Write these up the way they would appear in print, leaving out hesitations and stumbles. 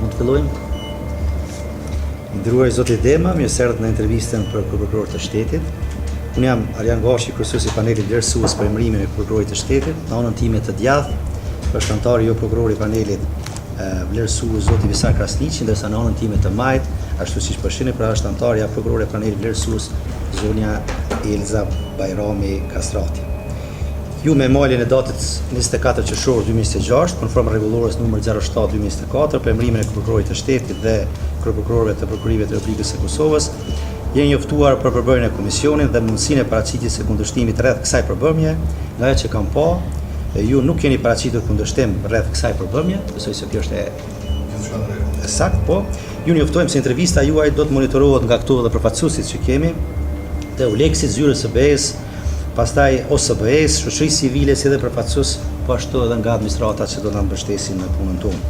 mund të fillojmë? I nderuari zoti Dema, mirë se erdhët në intervistën për kryeprokuror të shtetit. Unë jam Arjan Gashi, kryesues i panelit vlerësues për emërimin e kryeprokurorit të shtetit. Në anën time të djathtë është anëtari jo prokuror i panelit vlerësues zoti Visar Krasniqi, ndërsa në anën time të majtë, ashtu siç po shihni, pra është anëtarja prokurore e panelit vlerësues zonja Elza Bajrami Kastrati. Ju me mailin e datës 24 qershor 2026, konform rregullores numër 07 2024 për emërimin e kryeprokurorit të shtetit dhe kryeprokurorëve të prokurorive të Republikës së Kosovës, jeni njoftuar për përbërjen e komisionit dhe mundësinë e paraqitjes së kundërshtimit rreth kësaj përbërje, nga ajo që kam pa, ju nuk keni paraqitur kundërshtim rreth kësaj përbërje, besoj se kjo është e E saktë, po. Ju njoftojmë se intervista juaj do të monitorohet nga këtu edhe përfaqësuesit që kemi të EULEX-it, zyrës së BE-së, pastaj OSBE-së, shoqërisë civile si dhe përfaqësues po ashtu edhe nga administrata që do na mbështesin në punën tonë.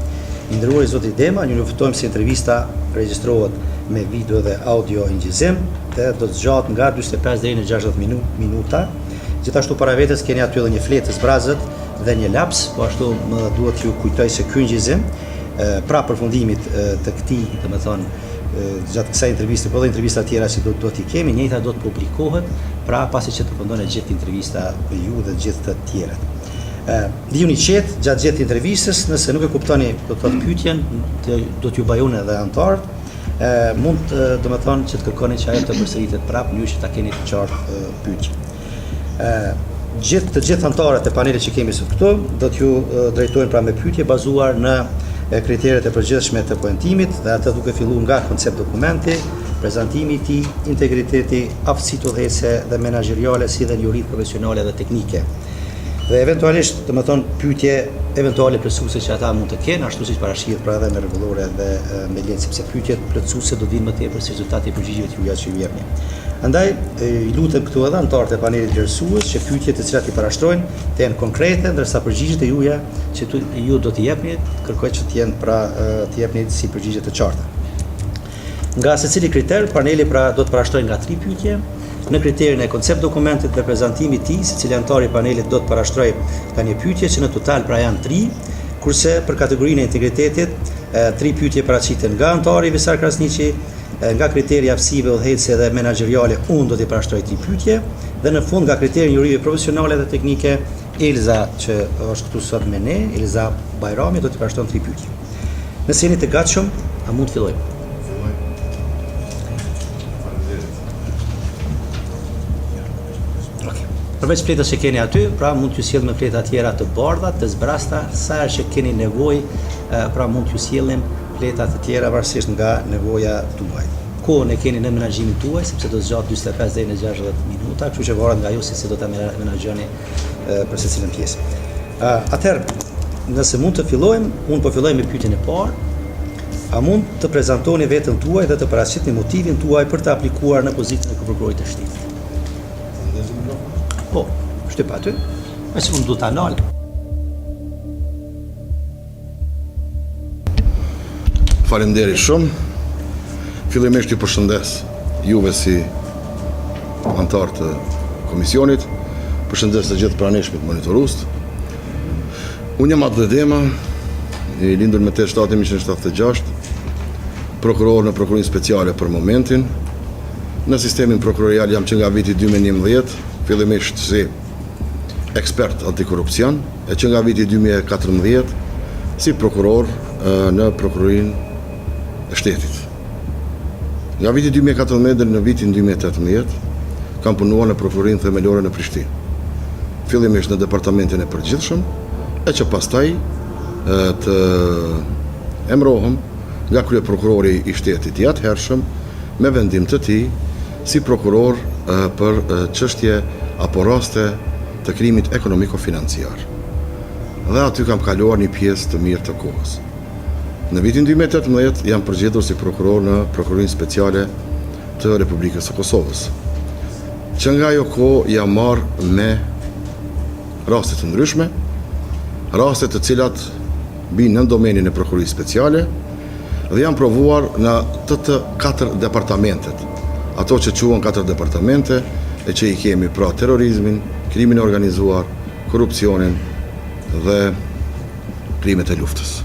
I nderuari zoti Dema, ju njoftojmë se intervista regjistrohet me video dhe audio incizim dhe do të zgjatë nga 45 deri në 60 minuta. Gjithashtu para vetes keni aty edhe një fletë të zbrazët dhe një laps, po ashtu më duhet t'ju kujtoj se ky incizim pra përfundimit të këtij, domethënë gjatë kësaj interviste, po edhe intervista tjera që do do t'i kemi, njëjta do të publikohet, pra pasi që të përfundon e gjithë intervista me ju dhe gjithë të tjerët. Ë, ndihuni qetë gjatë gjithë intervistës, nëse nuk e kuptoni, do të thotë pyetjen, do t'ju bëj unë edhe anëtarët, ë mund të, domethënë që të kërkoni që ajo të përsëritet prapë në mënyrë që ta keni të qartë pyetjen. Ë gjithë të gjithë anëtarët e panelit që kemi sot këtu do t'ju drejtojnë pra me pyetje bazuar në kriteret e përgjithshme të poentimit dhe atë duke filluar nga koncept dokumenti, prezantimi i tij, integriteti, aftësitë udhëheqëse dhe menaxheriale si dhe njohuritë profesionale dhe teknike. Dhe eventualisht, domethënë, pyetje eventuale plotësuese që ata mund të kenë, ashtu siç parashihet pra edhe me rregullore dhe me ligj, sepse pyetjet plotësuese do të vinë më tepër si rezultat i përgjigjeve të juaja që ju jepni. Andaj, i lutem këtu edhe anëtarët e panelit vlerësues që pyetjet të cilat i parashtrojnë të jenë konkrete, ndërsa përgjigjet e juaja që tu, ju do t'i jepni, kërkoj që të jenë pra të jepni si përgjigje të qarta. Nga secili kriter, paneli pra do të parashtrojë nga tri pyetje. Në kriterin e koncept dokumentit dhe prezantimit të tij, secili anëtar i panelit do të parashtrojë nga një pyetje që në total pra janë tri, kurse për kategorinë e integritetit, tri pyetje paraqiten nga anëtari Visar Krasniqi, Nga kriteri i aftësive udhëheqëse dhe menaxheriale unë do t'i parashtroj tri pyetje dhe në fund nga kriteri i njohurive profesionale dhe teknike Elza që është këtu sot me ne, Elza Bajrami do t'i parashtron tri pyetje. Nëse jeni të gatshëm, a mund të fillojmë? Fillojmë. Faleminderit. Okej. Përveç fletës që keni aty, pra mund t'ju sjellim fleta tjera të bardha, të zbrazta, sa herë që keni nevojë, pra mund t'ju sjellim fleta të tjera varësisht nga nevoja tuaj. Kohën e keni në menaxhimin tuaj, sepse do të zgjatë 45 deri në 60 minuta, kështu që varet nga ju se si do ta menaxhoni për secilën pjesë. Atëherë, nëse mund të fillojmë, unë po filloj me pyetjen e parë. A mund të prezantoni veten tuaj dhe të paraqitni motivin tuaj për të aplikuar në pozitën e kryeprokurorit të shtetit? Po, shtyp aty. Veç unë do ta nal. Faleminderit shumë. Fillimisht ju përshëndes juve si anëtar të komisionit, përshëndes të gjithë pranishmit monitorues. Unë jam Atdhe Dema, i lindur me 8 7 1976, prokuror në prokurorinë speciale për momentin. Në sistemin prokurorial jam që nga viti 2011, fillimisht si ekspert antikorrupsion, e që nga viti 2014 si prokuror në prokurorinë e shtetit. Nga viti 2014 deri në vitin 2018 kam punuar në prokurorinë themelore në Prishtinë. Fillimisht në departamentin e përgjithshëm, e që pastaj të emrohem nga kryeprokurori i shtetit i atëhershëm me vendim të tij si prokuror për çështje apo raste të krimit ekonomiko-financiar. Dhe aty kam kaluar një pjesë të mirë të kohës. Në vitin 2018 jam përzgjedhur si prokuror në Prokurorinë Speciale të Republikës së Kosovës. Që nga ajo kohë jam marrë me raste të ndryshme, raste të cilat bijnë në domenin e Prokurorisë Speciale dhe janë provuar në të të katër departamentet. Ato që quhen katër departamente e që i kemi pra terrorizmin, krimin e organizuar, korrupsionin dhe krimet e luftës.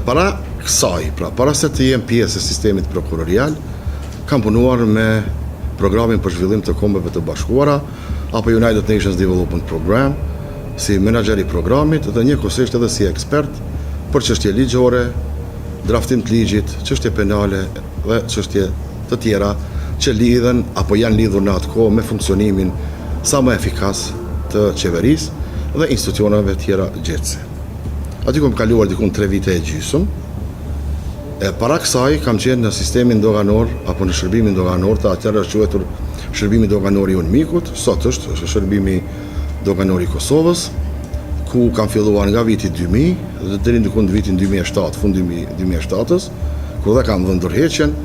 Para kësaj, pra para se të jem pjesë e sistemit prokurorial, kam punuar me programin për zhvillim të Kombeve të Bashkuara apo United Nations Development Program si menaxher i programit dhe njëkohësisht edhe si ekspert për çështje ligjore, draftim të ligjit, çështje penale dhe çështje të tjera që lidhen apo janë lidhur në atë kohë me funksionimin sa më efikas të qeverisë dhe institucioneve tjera gjegjëse. Aty kam kaluar diku 3 vite e gjysëm. E para kësaj kam qenë në sistemin doganor apo në shërbimin doganor të atëherë është quajtur shërbimi doganor i UNMIK-ut, sot është, është shërbimi doganor i Kosovës, ku kam filluar nga viti 2000 dhe deri diku në vitin 2007, fund 2007-ës, ku dhe kam dhënë dorëheqjen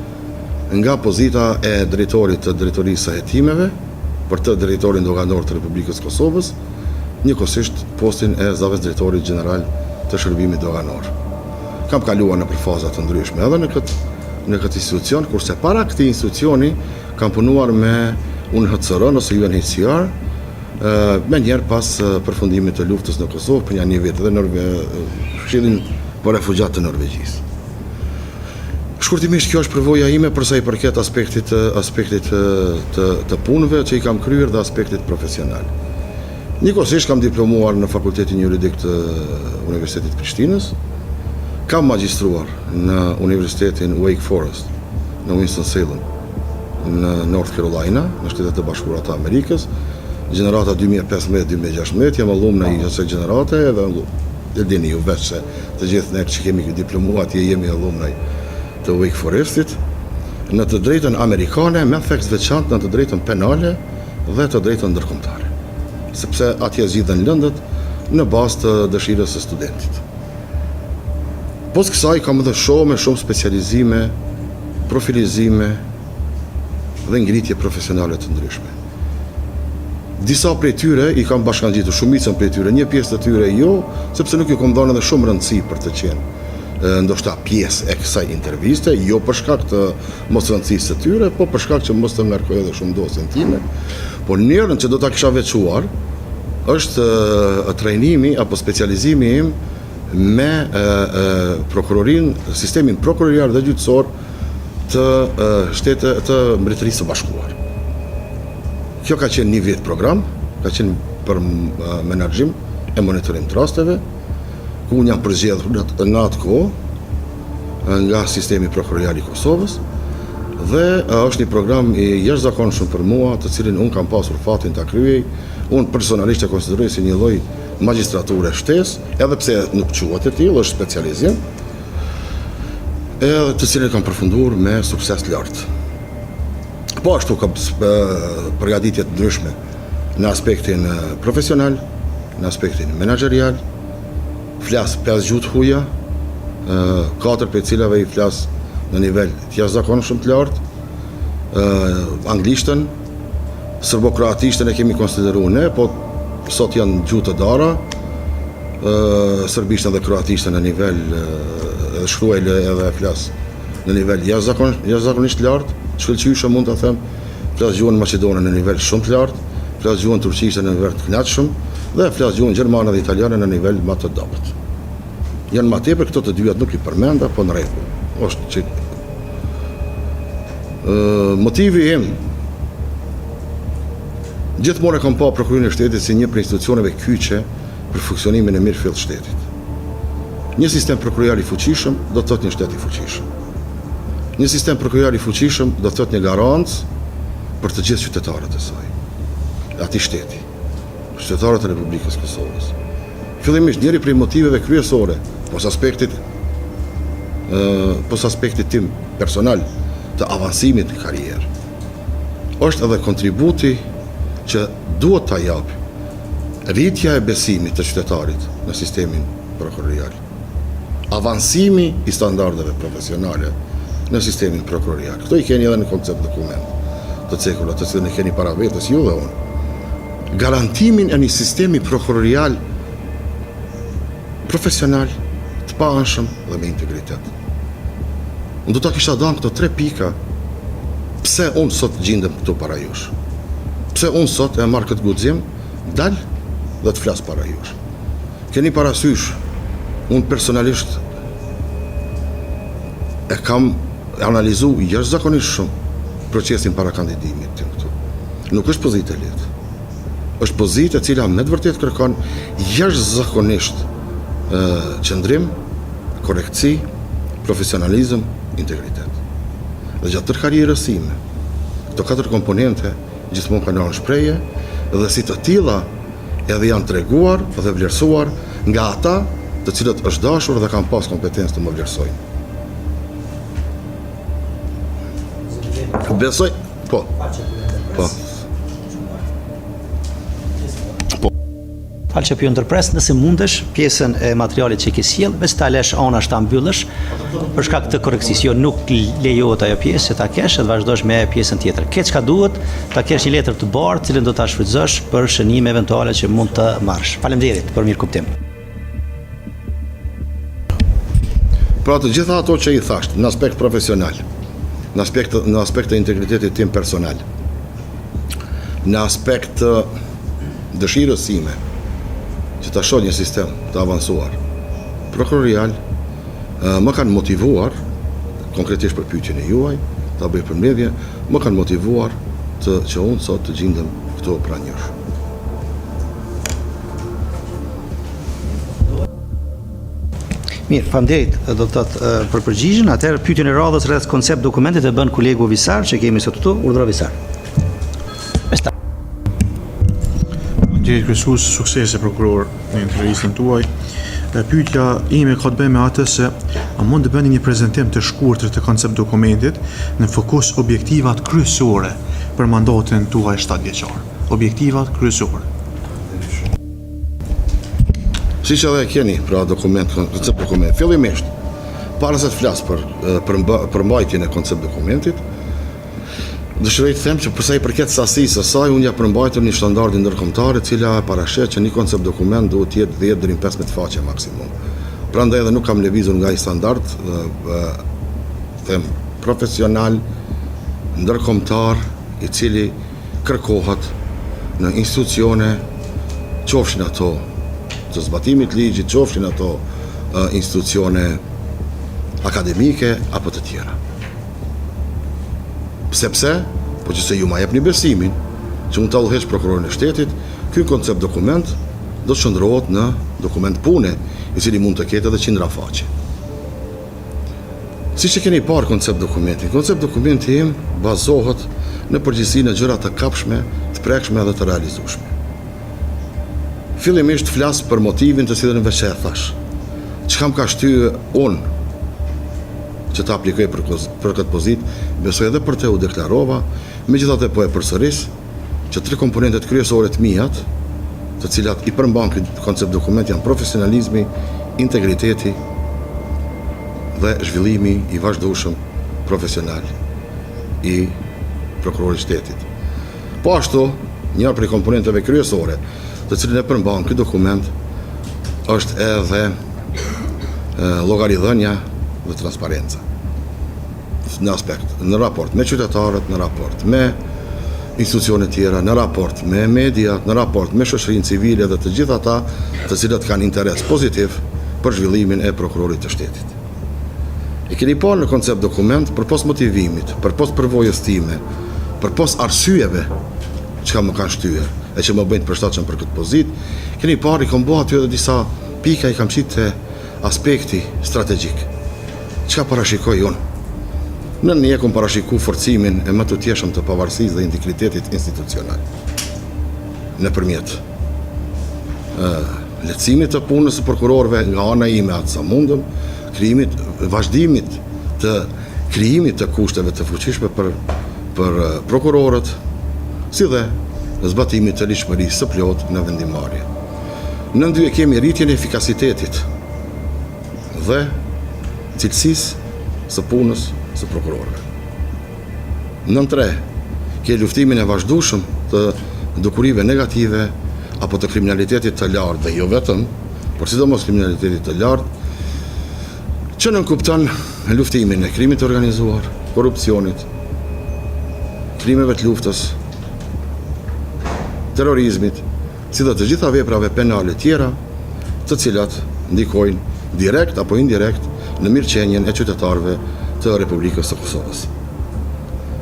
nga pozita e drejtorit të drejtorisë së hetimeve për të drejtorin doganor të Republikës së Kosovës, njëkohësisht postin e zëvendësdrejtorit gjeneral të shërbimit doganor. Kam kaluar nëpër faza të ndryshme edhe në këtë në këtë institucion, kurse para këtij institucioni kam punuar me UNHCR ose UNHCR, menjëherë pas përfundimit të luftës në Kosovë për nja një vit dhe në Këshillin për Refugjatë të Norvegjisë. Shkurtimisht kjo është përvoja ime për sa i përket aspektit aspektit të të punëve që i kam kryer dhe aspektit profesional. Njëkohësisht kam diplomuar në Fakultetin Juridik të Universitetit të Prishtinës, kam magjistruar në Universitetin Wake Forest në Winston-Salem në North Carolina, në Shtetet e Bashkuara të Amerikës, gjenerata 2015-2016, jam alumna i asaj gjenerate edhe e dini ju veç se të gjithë ne që kemi diplomuar atje jemi alumna të Wake Forestit, në të drejtën amerikane me theks veçantë në të drejtën penale dhe të drejtën ndërkombëtare, sepse atje zgjidhen lëndët në bazë të dëshirës së studentit. Pos kësaj kam edhe shumë e shumë specializime, profilizime dhe ngritje profesionale të ndryshme. Disa prej tyre i kam bashkangjitur, shumicën prej tyre, një pjesë të tyre jo, sepse nuk ju kam dhënë edhe shumë rëndësi për të qenë ndoshta pjesë e kësaj interviste, jo për shkak të mos rëndësisë së tyre, po për shkak që mos të ngarkoj edhe shumë dosjen time. Por njërën që do ta kisha veçuar është trajnimi apo specializimi im me prokurorin, sistemin prokurorial dhe gjyqësor të shtete të Mbretërisë së Bashkuar. Kjo ka qenë një vit program, ka qenë për menaxhim e monitorim të rasteve, ku unë jam përzgjedhur në atë kohë nga sistemi prokurorial i Kosovës dhe është një program i jashtëzakonshëm për mua, të cilin unë kam pasur fatin ta kryej. Unë personalisht e konsideroj si një lloj magjistrature shtesë, edhe pse nuk quhet e tillë, është specializim, edhe të cilin kam përfunduar me sukses të lartë. Po ashtu kam përgatitje të ndryshme në aspektin profesional, në aspektin menaxherial, flas pesë gjuhë të huaja, katër prej cilave i flas në nivel të jashtëzakonshëm të lartë, anglishtën, Serbo-kroatishtën e kemi konsideruar ne, po sot janë gjuhë të dara, serbishtën dhe kroatishtën në nivel edhe shkruaj edhe e flas në nivel jashtëzakonisht të lartë, shkëlqyeshëm mund ta them, flas gjuhën maqedone në nivel shumë të lartë, flas gjuhën turqishte në nivel të kënaqshëm dhe flas gjuhën gjermane dhe italiane në nivel më të dobët. Janë ma tepër këto të dyjat nuk i përmenda, po në rregull. Është që motivi im gjithmonë e kam pa prokurorinë e shtetit si një prej institucioneve kyçe për funksionimin e mirëfilltë të shtetit. Një sistem prokurorial i fuqishëm do të thotë një shtet i fuqishëm. Një sistem prokurorial i fuqishëm do të thotë një garancë për të gjithë qytetarët e saj, atij shteti, qytetarët e Republikës së Kosovës. Fillimisht njëri prej motiveve kryesore, pos aspektit pos aspektit tim personal të avansimit në karrierë, është edhe kontributi që duhet ta japë rritja e besimit të qytetarit në sistemin prokurorial, avansimi i standardeve profesionale në sistemin prokurorial. Këto i keni edhe në koncept dokument të cekura, të cilën e keni para vetes ju dhe unë. Garantimin e një sistemi prokurorial profesional, të paanshëm dhe me integritet. Unë do ta kisha dhënë këto tre pika pse unë sot gjindem këtu para jush. Pse unë sot e marr këtë guxim, dal dhe të flas para jush. Keni parasysh, unë personalisht E kam analizu jashtëzakonisht shumë procesin para kandidimit tim këtu. Nuk është pozitë e lehtë. Është pozitë e cila me të vërtetë kërkon jashtëzakonisht qëndrim, korrektësi, profesionalizëm, integritet. Dhe gjatë tërë karrierës sime, këto katër komponente gjithmonë kanë rënë në shprehje dhe si të tilla edhe janë treguar dhe vlerësuar nga ata të cilët është dashur dhe kanë pas kompetencë të më vlerësojnë. Besoj, po. Po. Po. Fal që po ju ndërpres, nëse mundesh pjesën e materialit që ke sjell, veç ta lesh anash ta mbyllësh për shkak të korrektësisë. Jo, nuk lejohet ajo pjesë që ta kesh e të vazhdosh me pjesën tjetër. Ke çka duhet, ta kesh një letër të bardhë, cilën do ta shfrytëzosh për shënime eventuale që mund të marrësh. Faleminderit për mirëkuptim. Pra të gjitha ato që i thashë në aspekt profesional, në aspekt në aspekt të integritetit tim personal, në aspekt të dëshirës sime që ta shoh një sistem të avancuar prokurorial, më kanë motivuar, konkretisht për pyetjen e juaj, ta bëj përmbledhje, më kanë motivuar të që unë sot të gjindem këtu pranë jush. Mirë, faleminderit do të thotë për përgjigjen. Atëherë pyetjen e radhës rreth koncept dokumentit e bën kolegu Visar që kemi sot këtu. Urdhëro Visar. Faleminderit kryesues, suksese prokuror në intervistën tuaj. Pyetja ime ka të bëjë me atë se a mund të bëni një prezantim të shkurtër të koncept dokumentit në fokus objektivat kryesore për mandatin tuaj 7 vjeçar. Objektivat kryesore. Siç edhe e keni, pra dokument, koncept dokument. Fillimisht, para se të flas për për përmbajtjen e koncept dokumentit, Dëshiroj të them që përsa i përket sasisë së saj, unë jam përmbajtur një standardi ndërkombëtar e cila parasheh që një koncept dokument duhet të jetë 10 deri në 15 faqe maksimum. Prandaj edhe nuk kam lëvizur nga ai standard, them profesional ndërkombëtar i cili kërkohet në institucione qofshin ato të zbatimit të ligjit, qofshin ato institucione akademike apo të tjera. Sepse, po që se ju ma jepni besimin, që unë ta udhëheq prokurorin e shtetit, ky koncept dokument do të shndërrohet në dokument pune, i cili mund të ketë edhe qindra faqe. Siç e keni parë koncept dokumentin, koncept dokumenti im bazohet në përgjithësi në gjëra të kapshme, të prekshme dhe të realizueshme. Fillimisht flas për motivin të cilin veç e thashë. Çka më ka shtyrë unë që të aplikoj për, për këtë pozitë, besoj edhe për të u deklarova, megjithatë po e përsëris, që tre komponentet kryesore të miat, të cilat i përmban ky koncept dokument janë profesionalizmi, integriteti dhe zhvillimi i vazhdueshëm profesional i prokurorit shtetit. Po ashtu, një prej komponenteve kryesore të cilën e përmban ky dokument është edhe llogaridhënia dhe transparenca në aspekt, në raport me qytetarët, në raport me institucione tjera, në raport me mediat, në raport me shoqërinë civile dhe të gjithë ata të cilët kanë interes pozitiv për zhvillimin e prokurorit të shtetit. E keni parë në koncept dokument, përpos motivimit, përpos përvojës time, përpos arsyeve çka më kanë shtyrë e që më bëjnë të përshtatshëm për këtë pozitë, keni parë i kam bo aty edhe disa pika i kam qitë te aspekti strategjik. Çka parashikoj unë? Në një kom parashiku forcimin e mëtutjeshëm të pavarësisë dhe integritetit institucional. Nëpërmjet lehtësimit të punës së prokurorëve nga ana ime atë sa mundëm, krijimit, vazhdimit të krijimit të kushteve të fuqishme për për prokurorët, si dhe zbatimit të ligjshmërisë së plotë në vendimmarrje. Nën dy e kemi rritjen e efikasitetit dhe cilësisë së punës së prokurorëve. Nën 3, ke luftimin e vazhdueshëm të dukurive negative apo të kriminalitetit të lartë dhe jo vetëm, por sidomos kriminalitetit të lartë, që nënkupton luftimin e krimit të organizuar, korrupsionit, krimeve të luftës, terrorizmit, si dhe të gjitha veprave penale tjera, të cilat ndikojnë direkt apo indirekt në mirëqenien e qytetarëve të Republikës së Kosovës.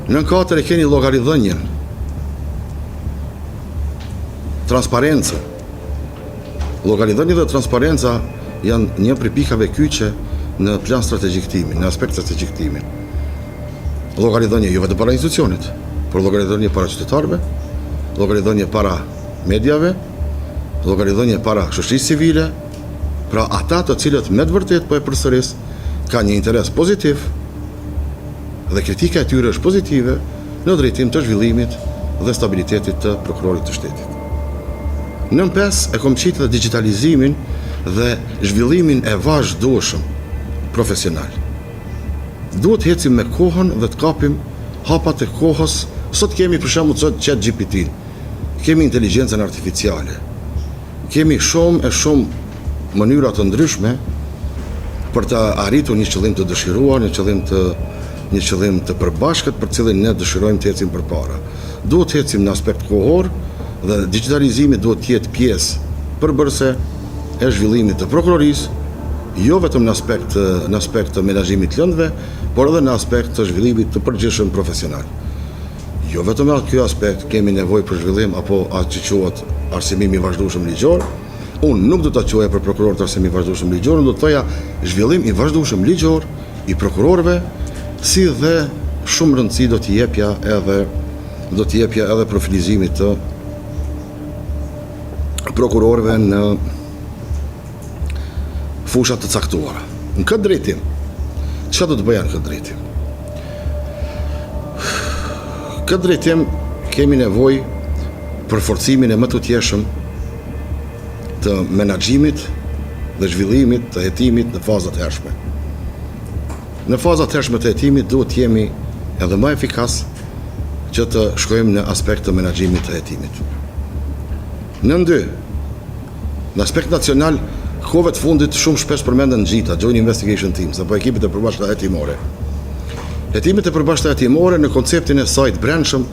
Nën 4 e keni llogaridhënien, transparencën. Llogaridhënia dhe transparenca janë një prej pikave kyçe në plan strategjik timin, në aspekt strategjik timin. Llogaridhënie jo vetëm para institucionit, por llogaridhënie para qytetarëve, llogaridhënie para mediave, llogaridhënie para shoqërisë civile, pra ata të cilët me të vërtetë po e përsëris kanë një interes pozitiv dhe kritika e tyre është pozitive në drejtim të zhvillimit dhe stabilitetit të prokurorit të shtetit. Nën 5 e kom qitë dhe digjitalizimin dhe zhvillimin e vazhdueshëm profesional. Duhet të ecim me kohën dhe të kapim hapat e kohës. Sot kemi për shembull sot Chat GPT, kemi inteligjencën artificiale, kemi shumë e shumë mënyra të ndryshme për të arritur një qëllim të dëshiruar, një qëllim të një qëllim të përbashkët për të cilin ne dëshirojmë të ecim përpara. Duhet të ecim në aspekt kohor dhe digjitalizimi duhet të jetë pjesë përbërëse e zhvillimit të prokurorisë, jo vetëm në aspekt në aspekt të menaxhimit të lëndëve, por edhe në aspekt të zhvillimit të përgjithshëm profesional. Jo vetëm në ky aspekt kemi nevojë për zhvillim apo atë që quhet arsimim i vazhdueshëm ligjor. Unë nuk do ta quaja për prokurorët arsim i vazhdueshëm ligjor, unë do të thoja zhvillim i vazhdueshëm ligjor i prokurorëve, si dhe shumë rëndësi do t'i jepja edhe do t'i jepja edhe profilizimit të prokurorëve në fusha të caktuara. Në këtë drejtim, çka do të bëja në këtë drejtim? Këtë drejtim kemi nevojë për forcimin e mëtutjeshëm të menaxhimit dhe zhvillimit të hetimit në fazat e hershme. Në fazat e hershme të hetimit duhet të jemi edhe më efikas që të shkojmë në aspekt të menaxhimit të hetimit. Nën 2, Në aspekt nacional, kohëve të fundit shumë shpesh përmenden JIT-a, Joint Investigation Teams, apo ekipet e përbashkëta hetimore. Hetimet e përbashkëta hetimore në konceptin e saj të brendshëm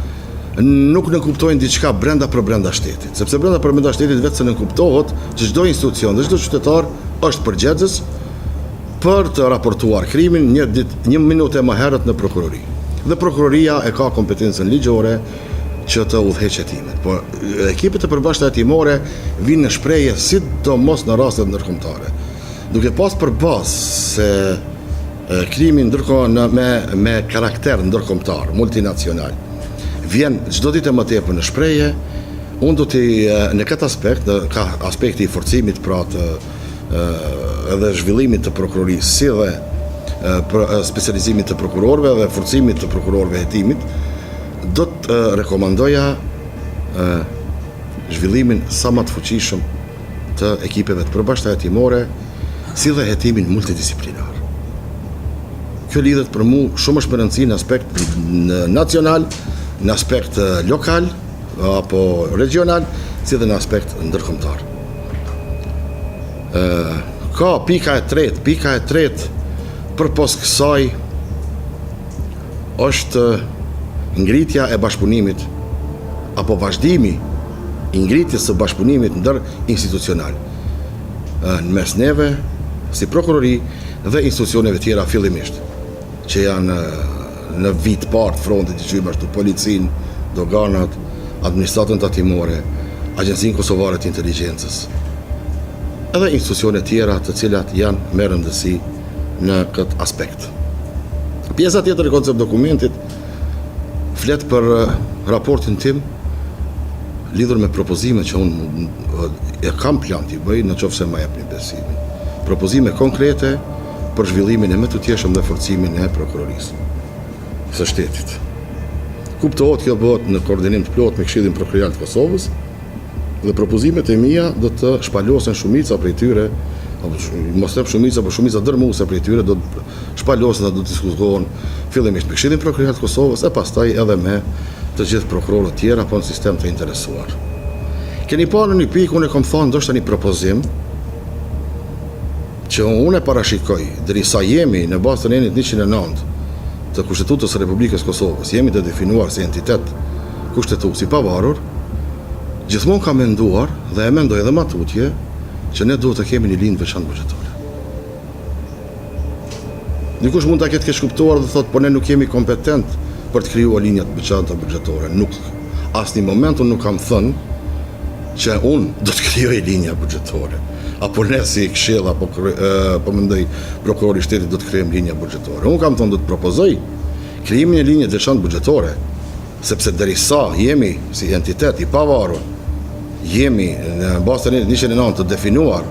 nuk nënkuptojnë diçka brenda për brenda shtetit, sepse brenda për brenda shtetit vetë se nënkuptohet që çdo institucion dhe çdo qytetar është përgjegjës për të raportuar krimin një ditë, një minutë më herët në prokurori. Dhe prokuroria e ka kompetencën ligjore që të udhëheqë hetimet. Por ekipet e përbashkëta hetimore vijnë në shprehje sidomos në rastet ndërkombëtare. Duke pas për bazë se krimi ndërkohë në me me karakter ndërkombëtar, multinacional, vjen çdo ditë e më tepër në shprehje, unë do të në këtë aspekt, në ka aspekti i forcimit pra të edhe zhvillimit të prokurorisë, si dhe për specializimit të prokurorëve dhe forcimit të prokurorëve hetimit, Do të rekomandoja zhvillimin sa më të fuqishëm të ekipeve të përbashkëta hetimore, si dhe hetimin multidisciplinar. Kjo lidhet për mu shumë është me rëndësi në aspekt nacional, në aspekt lokal apo regional, si dhe në aspekt ndërkombëtar. Ka pika e tretë, pika e tretë përpos kësaj është ngritja e bashkëpunimit apo vazhdimi i ngritjes së bashkëpunimit ndërinstitucional në mes neve si prokurori dhe institucioneve tjera fillimisht që janë në vijë të parë të frontit që quajmë ashtu policinë, doganat, administratën tatimore, Agjencinë Kosovare të Inteligjencës, edhe institucione tjera të cilat janë me rëndësi në këtë aspekt. Pjesa tjetër e koncept dokumentit flet për raportin tim lidhur me propozimet që unë e kam plan t'i bëj në qoftë se ma jepni besimin. Propozime konkrete për zhvillimin e mëtutjeshëm dhe forcimin e prokurorisë së shtetit. Kuptohet kjo bëhet në koordinim të plotë me Këshillin Prokurorial të Kosovës, Dhe propozimet e mia do të shpalosen shumica prej tyre, apo mos them shumica, por shumica dërmuese prej tyre do të shpalosen dhe do të diskutohen fillimisht me Këshillin Prokurorial të Kosovës e pastaj edhe me të gjithë prokurorët tjerë apo në sistem të interesuar. Keni parë në një pikë, unë e kam thënë ndoshta një propozim që unë e parashikoj derisa jemi në bazë të nenit 109 të Kushtetutës së Republikës së Kosovës, jemi të definuar si entitet kushtetues i pavarur, Gjithmonë kam menduar dhe e mendoj edhe ma tutje që ne duhet të kemi një linjë të veçantë buxhetore. Dikush mund ta ketë keqkuptuar dhe thotë, po ne nuk jemi kompetent për të krijuar linja të veçanta buxhetore. Nuk, asnjë moment unë nuk kam thënë që unë do të krijoj linja buxhetore. Apo ne si këshill apo po mendoj prokurori i shtetit do të krijojmë linja buxhetore. Unë kam thënë do të propozoj krijimin e linjës të veçantë buxhetore, sepse derisa jemi si entitet i pavarur, jemi në bazë të nenit 109 të definuar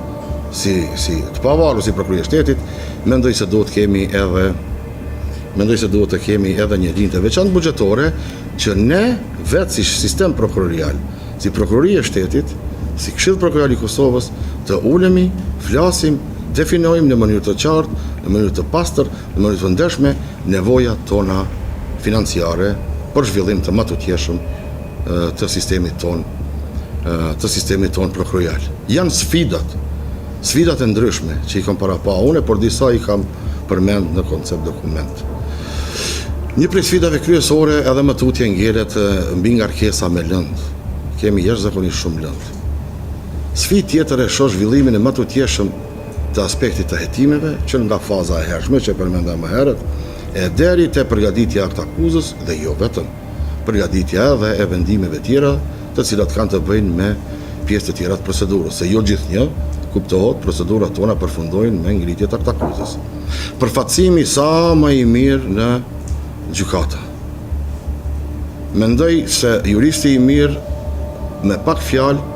si si të pavarur si prokurori i shtetit, mendoj se duhet të kemi edhe mendoj se duhet të kemi edhe një linjë të veçantë buxhetore që ne vetë si sistem prokurorial, si prokurori e shtetit, si Këshill Prokurorial i Kosovës, të ulemi, flasim, definojmë në mënyrë të qartë, në mënyrë të pastër, në mënyrë të ndershme nevojat tona financiare për zhvillim të mëtutjeshëm të sistemit tonë të sistemit tonë prokurorial. Janë sfidat, sfidat e ndryshme që i kam parapa unë, por disa i kam përmend në koncept dokument. Një prej sfidave kryesore edhe më tutje ngelet mbingarkesa me lëndë. Kemi jashtëzakonisht shumë lëndë. Sfidë tjetër e shoh zhvillimin e mëtutjeshëm të aspektit të hetimeve, që nga faza e hershme që e përmenda më herët, e deri te përgatitja e aktakuzës dhe jo vetëm, përgatitja edhe e vendimeve tjera të cilat kanë të bëjnë me pjesë të tjera të procedurës, se jo gjithnjë, kuptohet, procedurat tona përfundojnë me ngritje të aktakuzës. Përfaqësimi sa më i mirë në gjykata. Mendoj se juristi i mirë me pak fjalë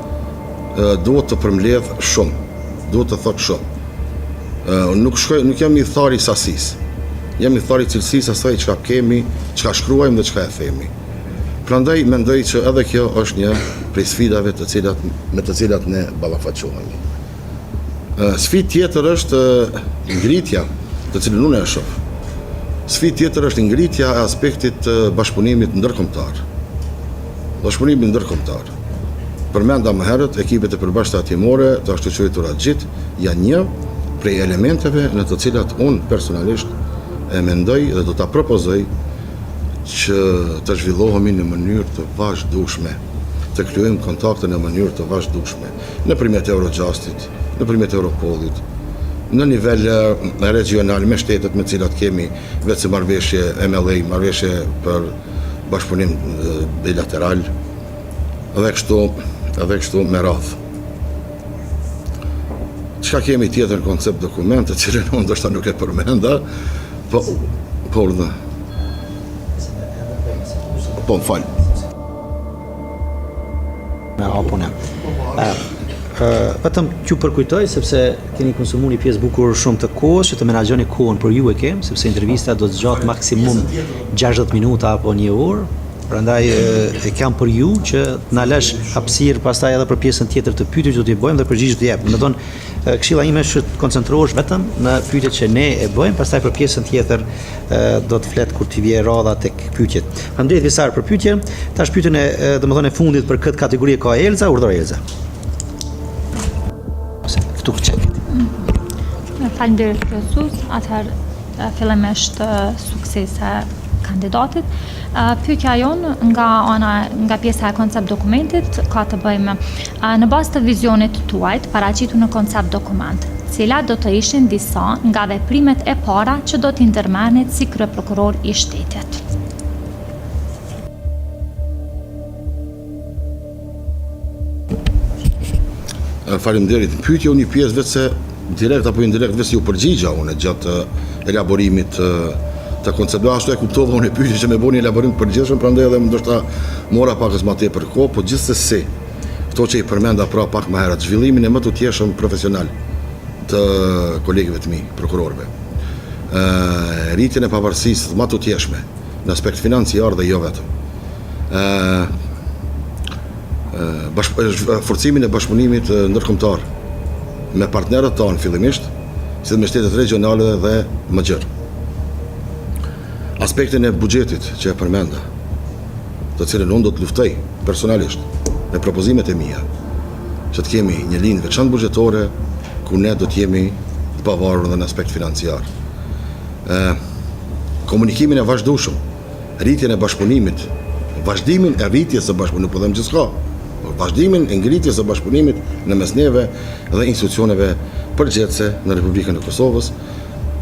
duhet të përmbledhë shumë, duhet të thotë shumë. Nuk shkoj, nuk jam ithtar i sasisë. Jam ithtar i cilësisë asaj çka kemi, çka shkruajmë dhe çka e themi. Prandaj mendoj që edhe kjo është një prej sfidave të cilat me të cilat ne ballafaqohemi. Sfidë tjetër është ngritja, të cilën unë e shoh. Sfidë tjetër është ngritja e aspektit të bashkëpunimit ndërkombëtar. Bashkëpunimi ndërkombëtar. Përmenda më herët, ekipet e përbashkëta hetimore, të ashtuquajtura JIT, janë një prej elementeve në të cilat unë personalisht e mendoj dhe do ta propozoj që të zhvillohemi në mënyrë të vazhdueshme, të krijojmë kontakte në mënyrë të vazhdueshme, nëpërmjet Eurojustit, nëpërmjet Europolit, në nivel regjional me shtetet me të cilat kemi veçse marrëveshje MLA, marrëveshje për bashkëpunim bilateral dhe kështu dhe kështu me radhë. Çka kemi tjetër në koncept dokument, të cilën unë ndoshta nuk e përmenda, po po urdhë. Po më fal. Me hapune. Vetëm t'ju përkujtoj sepse keni konsumuar një pjesë bukur shumë të kohës që të menaxhoni kohën për ju e kem, sepse intervista do të zgjatë maksimum 60 minuta apo një orë. Prandaj e kam për ju që të na lësh hapësirë pastaj edhe për pjesën tjetër të pyetjeve që do t'i bëjmë dhe përgjigjet të jep. Domethënë, këshilla ime është që të koncentrohesh vetëm në pyetjet që ne e bëjmë, pastaj për pjesën tjetër do të flet kur t'i vijë radha tek pyetjet. Faleminderit Visar për pyetjen. Tash pyetjen e domethënë e fundit për këtë kategori e ka Elza, urdhëro Elza. Këtu çeket. Mhm. Faleminderit kryesues. Atëherë fillimisht suksese kandidatit. Pyetja jonë nga ana nga pjesa e koncept dokumentit ka të bëjë me në bazë të vizionit tuaj të paraqitur në koncept dokument, cilat do të ishin disa nga veprimet e para që do t'i ndërmerrnit si kryeprokuror i shtetit? Faleminderit. Në pyetje unë një pjesë veçse direkt apo indirekt veçse ju përgjigja unë gjatë elaborimit të konceptit. Ashtu e kuptova unë pyetjen që me bo një elaborim të përgjithshëm, prandaj edhe ndoshta mora pakës më tepër kohë, po gjithsesi këto që i përmenda pra pak më herët, zhvillimin e mëtutjeshëm profesional të kolegëve të mi, prokurorëve. Ë rritjen e pavarësisë të mëtutjeshme në aspekt financiar dhe jo vetëm. Ë forcimin e bashkëpunimit ndërkombëtar me partnerët tanë fillimisht, si dhe me shtetet regjionale dhe më gjerë. Aspektin e buxhetit që e përmenda, të cilën unë do të luftoj personalisht me propozimet e mia, që të kemi një linjë veçantë buxhetore ku ne do të jemi të pavarur dhe në aspekt financiar. Ë komunikimin e vazhdueshëm rritjen e bashkëpunimit, vazhdimin e rritjes së bashkëpunimit, nuk po them gjithçka, por vazhdimin e ngritjes së bashkëpunimit në mes neve dhe institucioneve përgjegjëse në Republikën e Kosovës.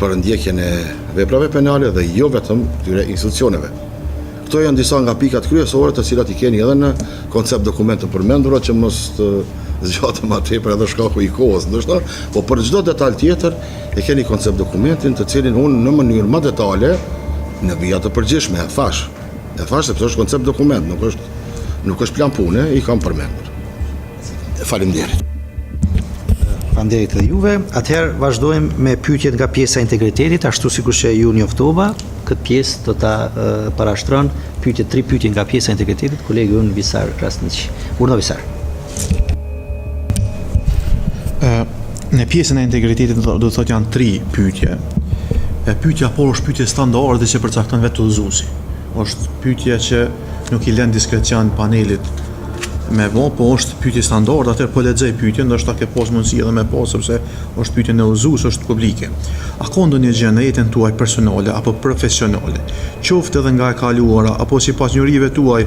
për ndjekjen e veprave penale dhe jo vetëm këtyre institucioneve. Këto janë disa nga pikat kryesore të cilat i keni edhe në koncept dokument të përmendura që mos të zgjatem ma tepër edhe shkaku i kohës ndoshta, po për çdo detal tjetër e keni koncept dokumentin të cilin unë në mënyrë më detale në vija të përgjithshme e thash. E thash sepse është koncept dokument, nuk është nuk është plan pune, i kam përmendur. Faleminderit. Faleminderit edhe juve. Atëherë vazhdojmë me pyetjet nga pjesa e integritetit, ashtu sikur që ju njoftova, këtë pjesë do ta parashtron pyetjet, tri pyetje nga pjesa e integritetit, kolegu ynë Visar Krasniqi. Urdhëro Visar. Ë në pjesën e integritetit do të thotë janë tri pyetje. E pyetja e parë është pyetje standarde që përcakton vetë udhëzuesi. Është pyetje që nuk i lën diskrecion panelit me bo, po është pyetje standarde, atëherë po lexoj pyetjen, ndoshta ke pas mundësi edhe me pa sepse është pyetje në udhëzues, është publike. A ka ndonjë gjë në jetën tuaj personale apo profesionale, qoftë edhe nga e kaluara apo sipas njohurive tuaj,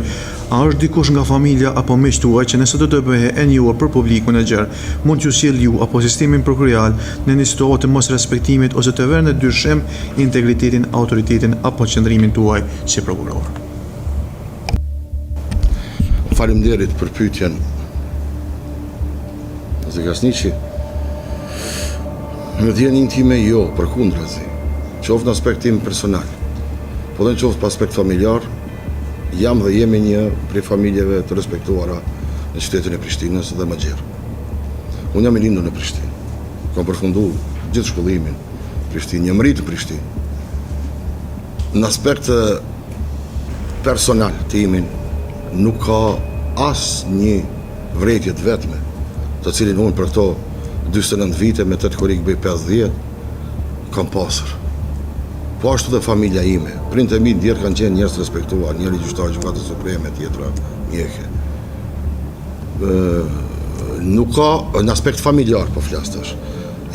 a është dikush nga familja apo miqtë tuaj që nëse do të bëhej e njohur për publikun e gjerë, mund t'ju sjellë ju apo sistemin prokurorial në një situatë të mosrespektimit ose të vërë në dyshim integritetin, autoritetin apo qëndrimin tuaj si prokuror? Faleminderit për pyetjen. Zoti Krasniqi. Në dijeninë time jo, përkundrazi. Qoftë në aspektin personal, po dhe në qoftë në aspekt familjar, jam dhe jemi një prej familjeve të respektuara në qytetin e Prishtinës dhe më gjerë. Unë jam i lindur në Prishtinë. Kam përfundu gjithë shkollimin në Prishtinë, jam rritë në Prishtinë. Në aspekt personal timin nuk ka asnjë vrejtje të vetme, të cilin unë për këto 49 vite me 8 korrik bëj 50, kam pasur. Po ashtu dhe familja ime, prindët e mi ndjerë kanë qenë njerëz të respektuar, njëri gjyqtar gjykatës supreme, tjetra mjeke. Nuk ka, në aspekt familjar po flas tash,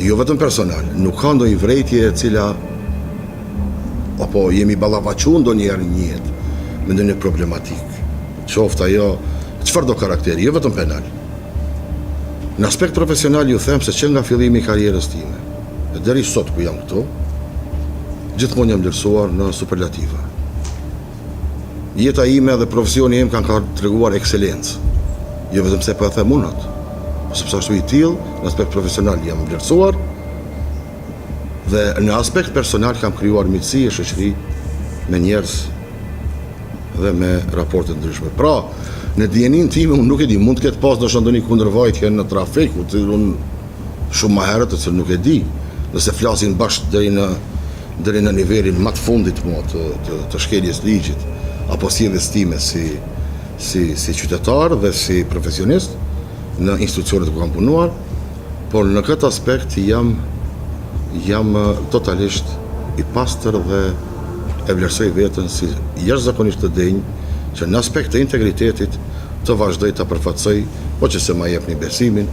jo vetëm personal, nuk ka ndonjë vrejtje e cila apo jemi ballafaqu ndonjëherë në jetë me ndonjë problematikë, qoftë ajo çfarëdo karakteri, jo vetëm penal. Në aspekt profesional ju them se që nga fillimi i karrierës time, e deri sot ku jam këtu, gjithmonë jam vlerësuar në superlativa. Jeta ime dhe profesioni im kanë ka treguar ekselencë. Jo vetëm se po e them unë atë, po sepse ashtu i tillë, në aspekt profesional jam vlerësuar, Dhe në aspekt personal kam krijuar miqësi e shoqëri me njerëz dhe me raporte të ndryshme. Pra, në dijeninë time unë nuk e di, mund të ketë pas ndoshta ndonjë kundërvajtje në trafik, të cilën unë shumë më herët, të cilën nuk e di, nëse flasin bash deri në deri në nivelin më të fundit mo të, të, të shkeljes ligjit apo sjelljes time si si si qytetar dhe si profesionist në institucionet ku kam punuar, Por në këtë aspekt jam jam totalisht i pastër dhe e vlerësoj veten si jashtëzakonisht të denjë që në aspekt të integritetit të vazhdoj ta përfaqësoj, po që se ma jepni besimin,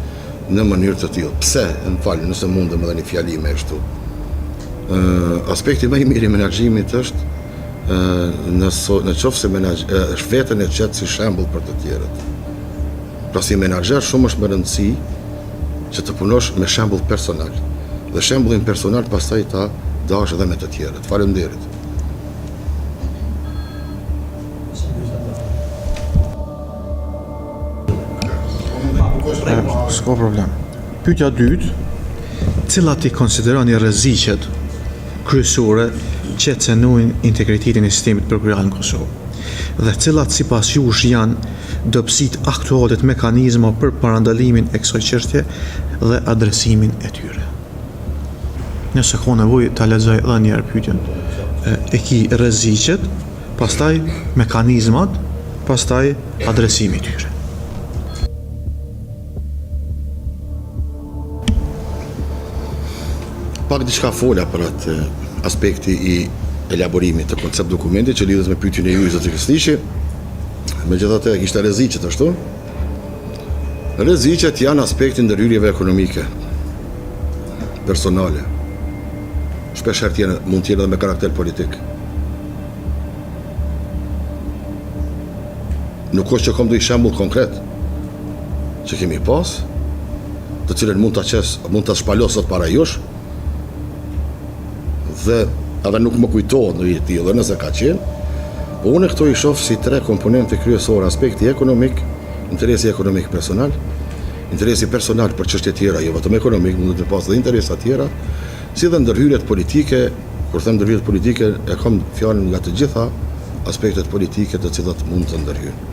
në mënyrë të tillë. Pse? Më falni, nëse mundem edhe një fjali me e shtu. Aspekti më i mirë i menaxhimit është në në qoftë se menaxh, është veten e qet si shembull për të tjerët. Pra si menaxher shumë është me rëndësi që të punosh me shembull personal dhe shembullin personal pastaj ta dash edhe me të tjerët. Faleminderit. S'ka problem. Pyetja e dytë, cilat i konsideroni rreziqet kryesore që cenojnë integritetin e sistemit prokurorial në Kosovë? Dhe cilat sipas jush janë dobësitë aktuale të mekanizmave për parandalimin e kësaj çështje dhe adresimin e tyre? Nëse ka nevojë ta lexoj edhe një herë pyetjen. E ki rreziqet, pastaj mekanizmat, pastaj adresimi i tyre. Pak diçka fola për atë aspekti i elaborimit të koncept dokumentit që lidhet me pyetjen e juaj zoti Krasniqi. Megjithatë ishte rreziqet ashtu. Rreziqet janë aspekti ndërhyrjeve ekonomike, personale. Shpesh herë tjene, mund të jenë edhe me karakter politik. Nuk është që kam ndonjë shembull konkret që kemi pas, të cilën mund ta qes, mund ta shpalos sot para jush. dhe edhe nuk më kujtohet ndonjë i tillë, nëse ka qenë, po unë këto i shoh si tre komponente kryesore, aspekti ekonomik, interesi ekonomik personal, interesi personal për çështje tjera, jo vetëm ekonomik, mund të pas edhe interesa tjera, si dhe ndërhyrjet politike, kur them ndërhyrjet politike, e kam fjalën nga të gjitha aspektet politike të cilat mund të ndërhyjnë.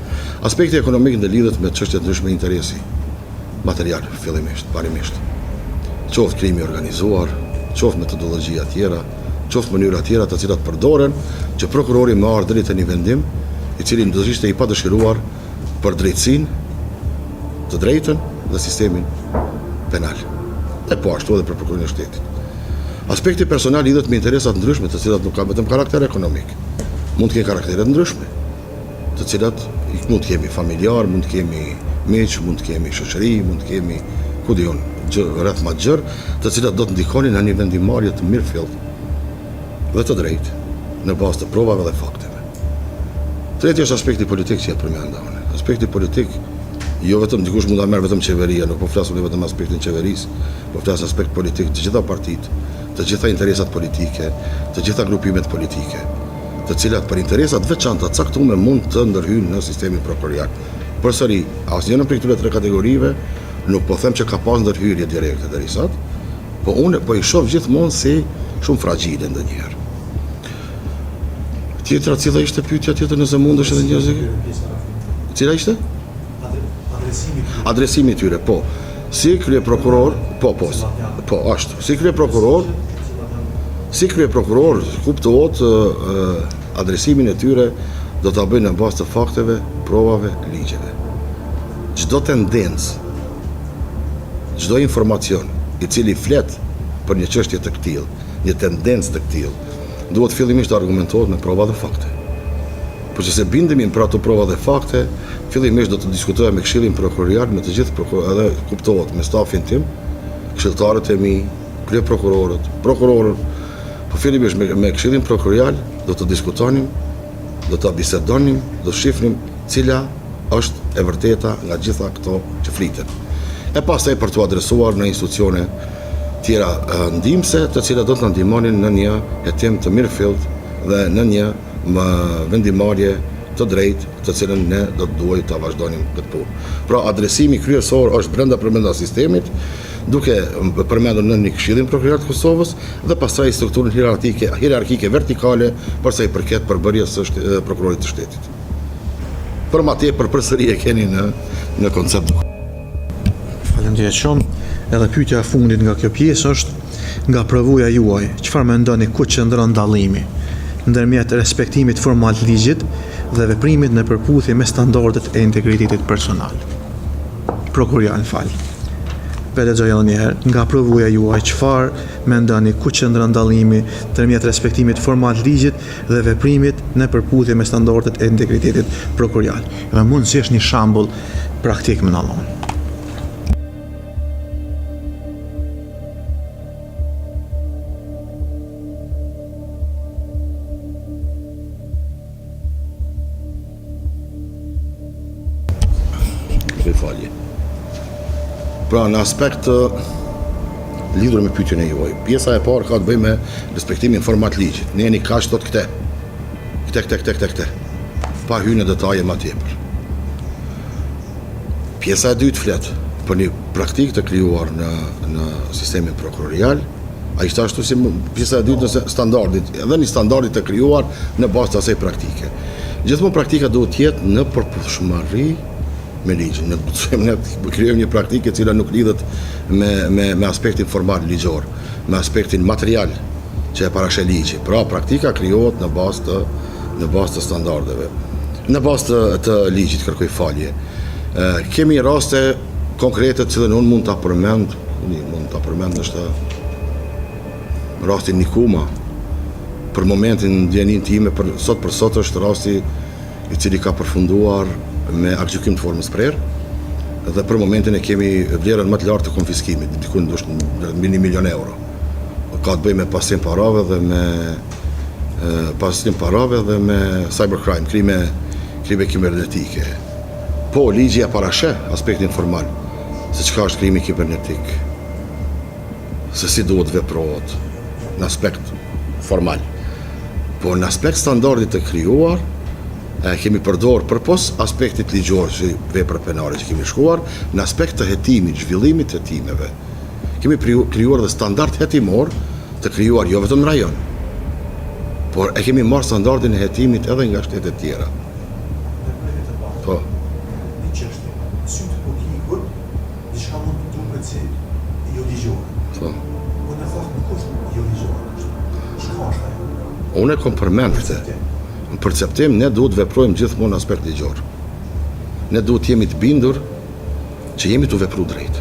Aspekti ekonomik ndërlidhet me çështje të ndryshme interesi material fillimisht, parimisht. Qoftë krimi i organizuar, qoftë metodologjia tjera, qoftë mënyra tjera të cilat përdoren që prokurori me ardhë deri te një vendim i cili do të ishte i padëshiruar për drejtësinë, të drejtën dhe sistemin penal. E po ashtu edhe për prokurorin e shtetit. Aspekti personal lidhet me interesa të ndryshme, të cilat nuk kanë vetëm karakter ekonomik. Mund të kenë karaktere të ndryshme, të cilat mund të kemi familjar, mund të kemi miq, mund të kemi shoqëri, mund të kemi ku di unë, gjë, rreth më gjerë, të cilat do të ndikonin në një vendimmarrje të mirëfilltë dhe të drejtë në bazë të provave dhe fakteve. Treti është aspekti politik që e përmenda unë. Aspekti politik jo vetëm dikush mund ta merr vetëm qeveria, nuk po flas unë vetëm aspektin qeverisë, po flas aspekt politik të gjitha partitë, të gjitha interesat politike, të gjitha grupimet politike, të cilat për interesa të veçanta të caktuara mund të ndërhyjnë në sistemin prokurorial. Përsëri, asnjëra prej këtyre tre kategorive nuk po them që ka pas ndërhyrje direkte deri sot, po unë po i shoh gjithmonë si shumë fragile ndonjëherë. Tjetra, cila ishte pyetja tjetër nëse mundesh edhe një herë? Cila ishte? Adresimi i tyre. Adresimi i tyre, po. Si kryeprokuror, po, po, po, ashtu. Si kryeprokuror, si kryeprokuror, kuptohet adresimin e tyre do ta bëj në bazë të fakteve, provave, ligjeve. Çdo tendencë, çdo informacion i cili flet për një çështje të këtillë, një tendencë të këtillë, duhet fillimisht të argumentohet me prova dhe fakte. Po që se bindemi për ato prova dhe fakte, fillimisht do të diskutoja me Këshillin Prokurorial, me të gjithë prokurorët, edhe kuptohet me stafin tim, këshilltarët e mi, kryeprokurorët, prokurorët, po fillimisht me, me Këshillin Prokurorial do të diskutonim, do të bisedonim, do të shifnim cila është e vërteta nga gjitha këto që fliten. E pastaj për të adresuar në institucione tjera ndihmëse, të cilat do të na ndihmonin në një hetim të mirëfilltë dhe në një vendimmarrje të drejtë, të cilën ne do të duhej ta vazhdonim këtë punë. Pra adresimi kryesor është brenda përbrenda sistemit, duke përmendur në një Këshillin Prokurorial të Kosovës dhe pastaj strukturën hierarkike, hierarkike vertikale për sa i përket përbërjes së prokurorit të shtetit. Për ma tepër përsëri e keni në në koncept. Faleminderit shumë. Edhe pyetja e fundit nga kjo pjesë është nga përvoja juaj, çfarë mendoni ku qëndron dallimi ndërmjet respektimit formal të ligjit dhe veprimit në përputhje me standardet e integritetit personal? Prokurorial, më fal. Po e lexoj edhe një herë. Nga përvoja juaj, çfarë mendoni ku qëndron dallimi ndërmjet respektimit formal të ligjit dhe veprimit në përputhje me standardet e integritetit prokurorial? Dhe mundësisht një shembull praktik me na dhon. Kërkoj falje. Pra, në aspekt të lidhur me pyetjen e juaj, pjesa e parë ka të bëjë me respektimin formal të ligjit. Neni kaq thotë këtë. Këtë, këtë, këtë, këtë, këtë. Pa hyrë në detaje më tepër. Pjesa e dytë flet për një praktikë të krijuar në në sistemin prokurorial, a ishte ashtu si pjesa e dytë nëse standardit, edhe një standardit të krijuar në bazë të asaj praktike. Gjithmonë praktika duhet të jetë në përputhshmëri me ligjin. Ne të ne të krijojmë një praktikë e cila nuk lidhet me me me aspektin formal ligjor, me aspektin material që e parasheh ligji. Pra praktika krijohet në bazë të në bazë të standardeve, në bazë të, të ligjit, kërkoj falje. Kemi raste konkrete të cilën unë mund ta përmend, unë mund ta përmend është rasti Nikuma. Për momentin në dijeninë time për sot për sot është rasti i cili ka përfunduar me aktgjykim të formës prerë dhe për momentin e kemi vlerën më të lartë të konfiskimit, diku ndoshta mbi 1 milion euro. Ka të bëjë me pastrim parave dhe me pastrim parave dhe me cybercrime, krime, krime kibernetike. Po, ligji e parasheh aspektin formal, se çka është krimi kibernetik, se si duhet veprohet në aspekt. formal. Po në aspekt standardit të krijuar, e kemi përdor përpos aspektit ligjor si vepër penale që kemi shkuar, në aspekt të hetimit, zhvillimit të hetimeve. Kemi krijuar dhe standard hetimor të krijuar jo vetëm në rajon, por e kemi marrë standardin e hetimit edhe nga shtetet tjera. Po. Një çështje, në sy të publikut, diçka mund të duket si jo ligjore. Po. Po në fakt nuk është jo ligjore. Çka është ajo? Unë e kom përmend këtë. Në perceptim ne duhet të veprojmë gjithmonë në aspekt ligjor. Ne duhet të jemi të bindur që jemi tu vepru drejt.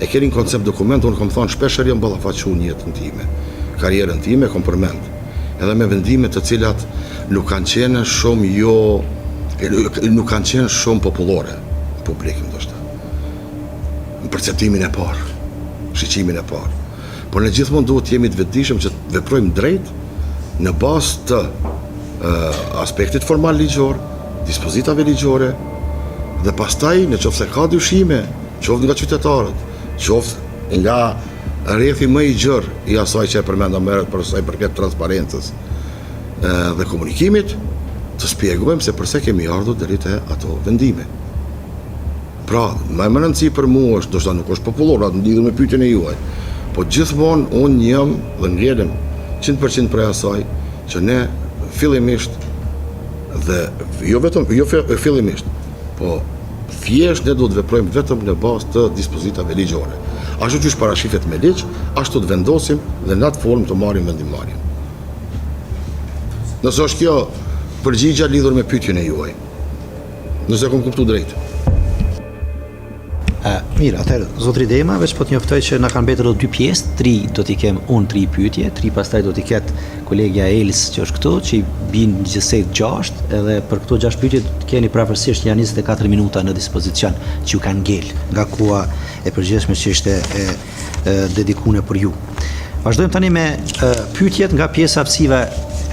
E keni në koncept dokument, unë kom thonë shpeshherë jam ballafaqu në jetën time, karrierën time, kom përmend. Edhe me vendime të cilat nuk kanë qenë shumë jo, nuk kanë qenë shumë popullore në publik ndoshta. Në perceptimin e parë, shiqimin e parë. Por ne gjithmonë duhet të jemi të vetëdijshëm që të veprojmë drejt në bazë të aspektit formal ligjor, dispozitave ligjore dhe pastaj në qoftë se ka dyshime, qoftë nga qytetarët, qoftë nga rrethi më i gjerë i asaj që e përmenda më herët për sa i përket transparencës dhe komunikimit, të shpjegojmë se përse kemi ardhur deri te ato vendime. Pra, më me rëndësi për mua është, ndoshta nuk është popullor, atë lidhur me pyetjen e juaj, po gjithmonë unë jam dhe ngelem 100% prej asaj që ne fillimisht dhe jo vetëm jo fillimisht, po thjesht ne duhet të veprojmë vetëm në bazë të dispozitave ligjore. Ashtu qysh parashihet me ligj, ashtu të vendosim dhe në atë formë të marrim vendimmarrjen. Nëse është kjo përgjigja lidhur me pyetjen e juaj. Nëse e kom kuptu drejt. E, mirë, atëherë, zotri Dema, veç po të njoftoj që na kanë mbetur edhe dy pjesë, tri do t'i kem unë tri pyetje, tri pastaj do t'i ketë kolegja Els që është këtu, që i bin gjithsej 6, edhe për këto 6 pyetje do të keni përafërsisht nja 24 minuta në dispozicion që ju kanë ngel nga koha e përgjithshme që ishte e dedikune për ju. Vazhdojmë tani me pyetjet nga pjesa aftësive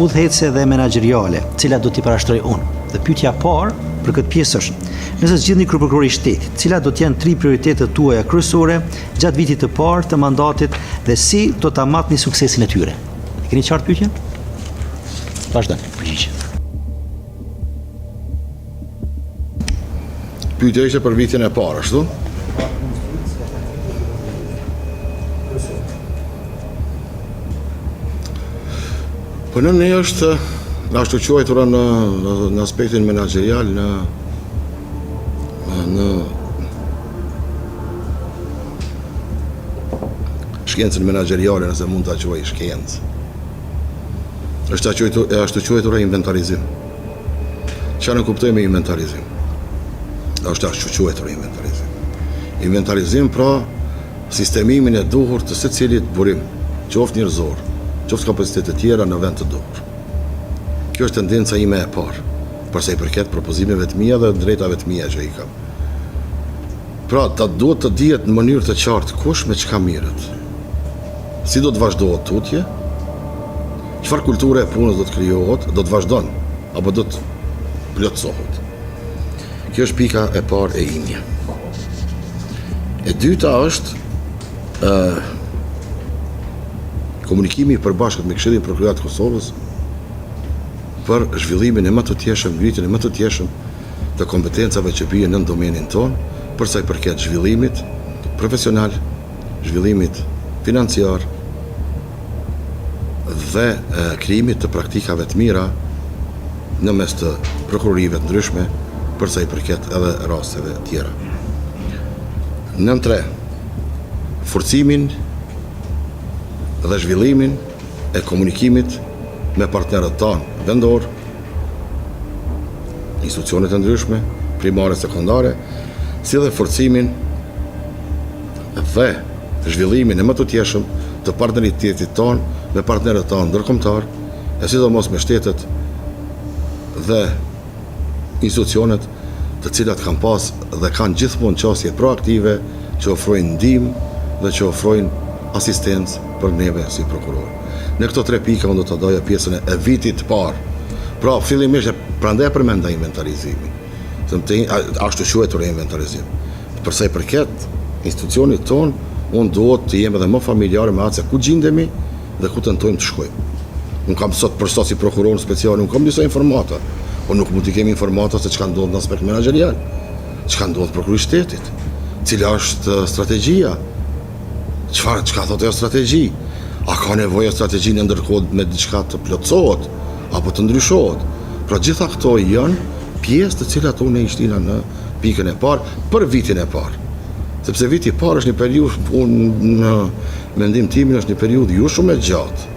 udhëheqëse dhe menaxheriale, cilat do t'i parashtroj unë. Dhe pyetja e parë për këtë pjesë është: Nëse zgjidhni kryeprokuror i shtetit, cilat do të jenë tri prioritetet tuaja kryesore gjatë vitit të parë të mandatit dhe si do ta matni suksesin e tyre? E keni qartë pyetjen? Vazhdoni përgjigjen. Pyetja ishte për vitin e parë, ashtu? Po në ne është ashtu quajtura në, në, në aspektin menaxherial në në shkencën menaxheriale, nëse mund ta quaj shkencë. Është e ashtu quajtura inventarizim. Çka nënkuptoj me inventarizim? Është ashtu quajtur inventarizim. Inventarizim pra sistemimin e duhur të secilit burim, qoftë njerëzor, qoftë kapacitete tjera në vend të duhur. Kjo është tendenca ime e parë, përsa i përket propozimeve të mia dhe drejtave të mia që i kam. Pra, ta duhet të dihet në mënyrë të qartë kush me çka mirret. Si do të vazhdohet tutje? Çfarë kulture e punës do të krijohet, do të vazhdon apo do të plotësohet? Kjo është pika e parë e imja. E dyta është ë komunikimi i përbashkët me Këshillin Prokurorial të Kosovës për zhvillimin e mëtutjeshëm, ngritjen e mëtutjeshëm të kompetencave që bien nën domenin tonë, për sa i përket zhvillimit profesional, zhvillimit financiar dhe krijimit të praktikave të mira në mes të prokurorive të ndryshme për sa i përket edhe rasteve tjera. Nën 3, forcimin dhe zhvillimin e komunikimit me partnerët tanë vendor, institucionet e ndryshme, primare, sekondare, si dhe forcimin dhe zhvillimin e mëtutjeshëm të partneritetit tonë me partnerët tanë ndërkombëtar, e sidomos me shtetet dhe institucionet të cilat kanë pas dhe kanë gjithmonë qasje proaktive që ofrojnë ndihmë dhe që ofrojnë asistencë për neve si prokuror. Në këto tre pika unë do të daja pjesën e vitit të parë. Pra, fillimisht, prandaj e përmenda inventarizimin. Të ashtu quajtur inventarizim. Për sa i përket institucionit tonë, unë duhet të jem edhe më familjar me atë se ku gjindemi dhe ku tentojmë të shkojmë. Unë kam sot për sot si prokuror në speciale, unë kam disa informata, por nuk mund t'i kemi informata se çka ndodh në aspekt menaxherial, çka ndodh prokurori i shtetit, cila është strategjia, çfarë çka thotë ajo strategji, a ka nevojë strategji në ndërkohë me diçka të plotësohet apo të ndryshohet. Pra gjitha këto janë pjesë të cilat unë i shtina në pikën e parë për vitin e parë. Sepse viti i parë është një periudhë, unë në mendim timin është një periudhë jo shumë e gjatë.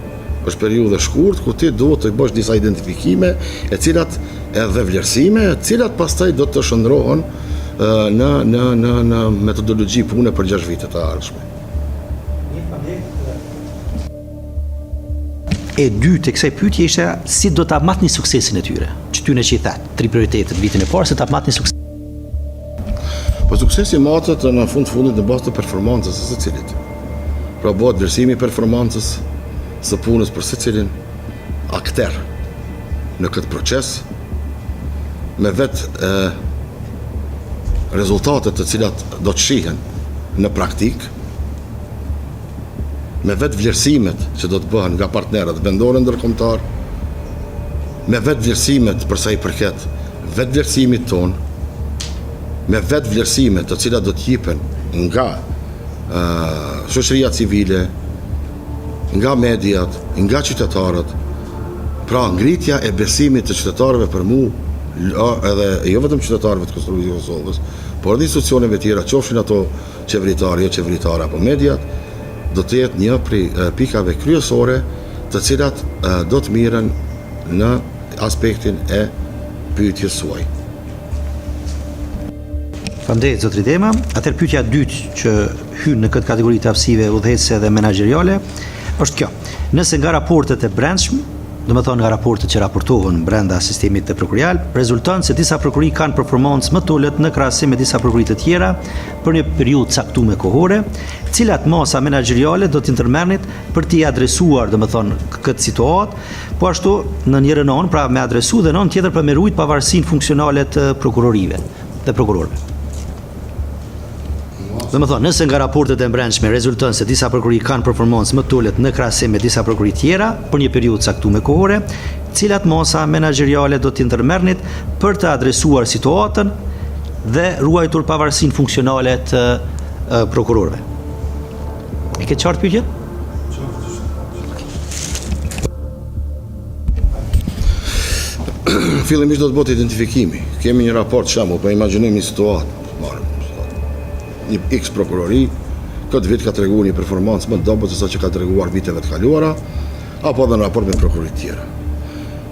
Është periudhë e shkurtë ku ti duhet të bësh disa identifikime, e cilat edhe vlerësime, e cilat pastaj do të shndërrohen në në në në metodologji pune për 6 vitet e ardhshme. E dytë e kësaj pyetje ishte si do ta matni suksesin e tyre. Që ty në që i thatë, tri prioritetet vitin e parë, si ta matni suksesin. Po suksesi matet në fund të fundit në bazë të performancës së secilit. Pra bëhet vlerësimi i performancës së punës për secilin akter në këtë proces me vetë rezultatet të cilat do të shihen në praktikë, me vetë vlerësimet që do të bëhen nga partnerët vendorë ndërkombëtar, me vetë vlerësimet për sa i përket vetë vlerësimit tonë, me vetë vlerësimet të cilat do të jipen nga shoqëria civile, nga mediat, nga qytetarët, pra ngritja e besimit të qytetarëve për mu, edhe jo vetëm qytetarëve të Kosovës, por edhe institucioneve tjera, qofshin ato qeveritare, jo qeveritare apo mediat, do të jetë një prej pikave kryesore të cilat do të merren në aspektin e pyetjes suaj. Faleminderit zotri Dema. Atëherë pyetja e dytë që hyn në këtë kategori të aftësive udhëheqëse dhe menaxheriale është kjo. Nëse nga raportet e brendshme domethënë nga raportet që raportohen brenda sistemit të prokurorial, rezulton se disa prokurori kanë performancë më të ulët në krahasim me disa prokurori të tjera për një periudhë caktuar kohore, cilat masa menaxheriale do të ndërmerrnit për t'i adresuar, domethënë, këtë situatë, po ashtu në njërën anë, pra me adresu dhe në anën tjetër për me rujt pavarësinë funksionale të prokurorive dhe prokurorëve. Domethënë, nëse nga raportet e brendshme rezulton se disa prokurori kanë performancë më të ulët në krahasim me disa prokurori tjera për një periudhë caktuar kohore, cilat masa menaxheriale do t'i ndërmerrnit për të adresuar situatën dhe ruajtur pavarësinë funksionale të prokurorëve? E ke qartë pyetjen? Fillimisht do të bëhet identifikimi. Kemi një raport shembull, po imagjinojmë një situatë, marrim një X prokurori, këtë vit ka treguar një performancë më të dobët se sa që ka treguar viteve të kaluara, apo edhe në raport me prokuroritë tjera.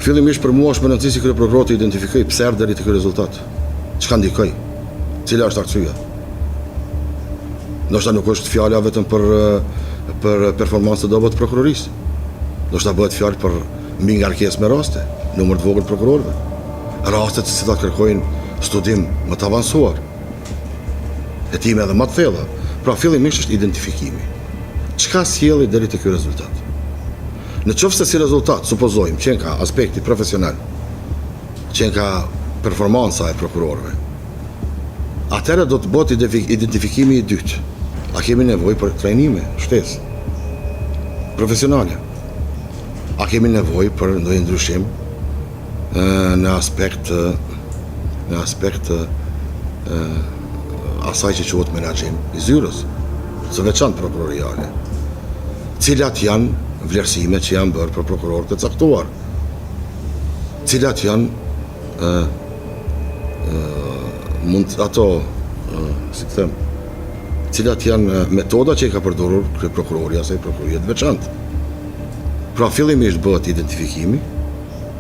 Fillimisht për mua është me rëndësi si kryeprokuror të identifikoj pse erdhi deri te ky rezultat. Çka ndikoi? Cila është arsyeja? Ndoshta nuk është fjala vetëm për për performancë të dobët të prokurorisë. Ndoshta bëhet fjalë për mbingarkesë me raste, numër të vogël të prokurorëve. Raste të cilat kërkojnë studim më të avancuar, hetime edhe më të thella. Pra fillimisht është identifikimi. Çka sjelli deri te ky rezultat? Në qoftë se si rezultat, supozojmë, qenka aspekti profesional, qenka performanca e prokurorëve, Atëherë do të bëhet identifikimi i dytë. A kemi nevojë për trajnime shtesë profesionale? A kemi nevojë për ndonjë ndryshim në aspekt në aspekt të asaj që quhet menaxhim i zyrës së veçantë prokuroriale? Cilat janë vlerësimet që janë bërë për prokurorët e caktuar? Cilat janë mund ato, si të them, cilat janë metodat që i ka përdorur kryeprokurori i asaj prokurorie të veçantë. Pra fillimisht bëhet identifikimi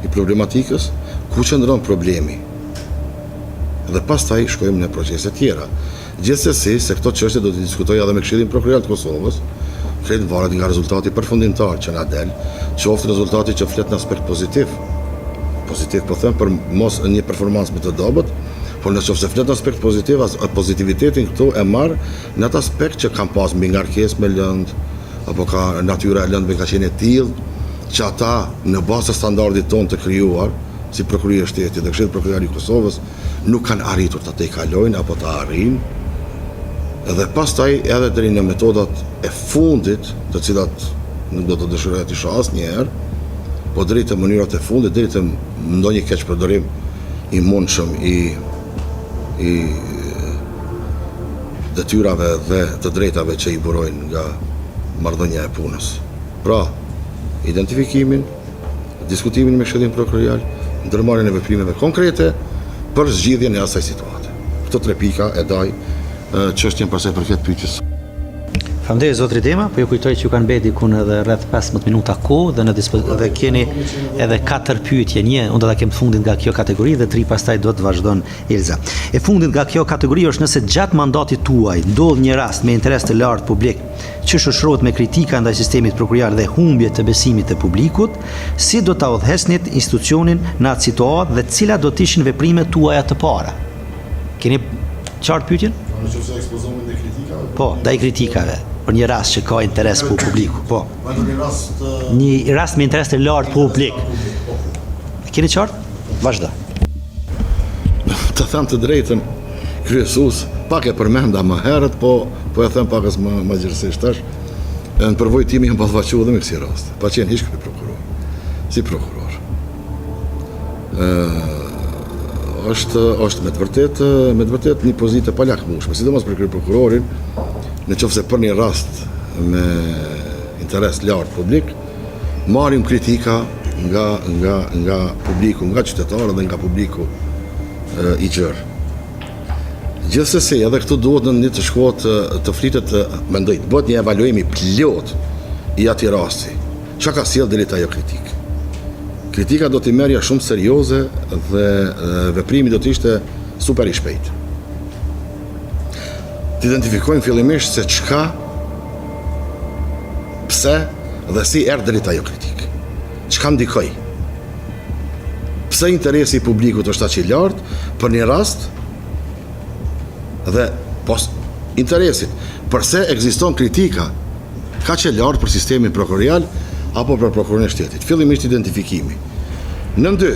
i problematikës, ku qëndron problemi, dhe pastaj shkojmë në procese tjera. Gjithsesi, se këto çështje do t'i diskutoj edhe me Këshillin Prokurorial të Kosovës, krejt varet nga rezultati përfundimtar që na del, qoftë rezultati që flet në aspekt pozitiv, pozitiv po them për mos një performancë më të dobët, por në qoftë se flet në aspekt pozitiv, as, pozitivitetin këtu e marr në atë aspekt që kanë pas mbingarkesë me lëndë, apo ka natyra e lëndëve ka qenë e tillë që ata në bazë të standardit tonë të krijuar si Prokuroria e Shtetit dhe Këshilli Prokurorial i Kosovës nuk kanë arritur ta tejkalojnë apo ta arrijnë dhe pastaj edhe deri në metodat e fundit, të cilat nuk do të dëshiroja t'i shoh asnjëherë, po deri te mënyrat e fundit, deri te ndonjë keqpërdorim i mundshëm i i detyrave dhe të drejtave që i burojnë nga marrëdhënia e punës. Pra, identifikimin, diskutimin me Këshillin Prokurorial, ndërmarrjen e veprimeve konkrete për zgjidhjen e asaj situate. Këto tre pika e daj çështjen për sa i përket pyetjes. Faleminderit zotri Dema, po ju kujtoj që ju kanë mbetë dikun edhe rreth 15 minuta kohë dhe në dhe keni edhe katër pyetje, një unë do ta kem të fundit nga kjo kategori dhe tri pastaj do të vazhdon Elza. E fundit nga kjo kategori është nëse gjatë mandatit tuaj ndodh një rast me interes të lartë publik që shoqërohet me kritika ndaj sistemit prokurorial dhe humbje të besimit të publikut, si do ta udhëhiqnit institucionin në atë situatë dhe cilat do të ishin veprimet tuaja të para? Keni qartë pyetjen? Po në qoftë se ekspozohemi ndaj kritikave? Po, ndaj kritikave, për një rast që ka interes për publiku, po. Po një rast të... Një rast me interes të lartë publik. Po. Keni qartë? Vazhdo. Të them të drejtën, kryesues, pak e përmenda më herët, po po e them pakës më më gjerësisht tash. Në përvojë time jam ballafaqu edhe me kësi raste. Pa qenë hiç kryeprokuror. Si prokuror. është është me të vërtetë me të vërtetë një pozitë e palakmueshme, sidomos për kryeprokurorin, në qoftë se për një rast me interes lartë publik, marrim kritika nga nga nga publiku, nga qytetarët dhe nga publiku e, i gjerë. Gjithsesi, edhe këtu duhet në një të shkohet të, të flitet, mendoj, të bëhet një evaluim i plotë i atij rasti. Çka ka sjellë deri te ajo kritikë? Kritika do t'i merrja shumë serioze dhe veprimi do të ishte super i shpejtë. Të identifikojmë fillimisht se çka, pse dhe si erdhi deri te ajo kritikë. Çka ndikoi? Pse interesi i publikut është aq i lartë për një rast dhe pos interesit? Përse ekziston kritika kaq e lartë për sistemin prokurorial apo për prokurorin e shtetit. Fillimisht identifikimi. Nën dy,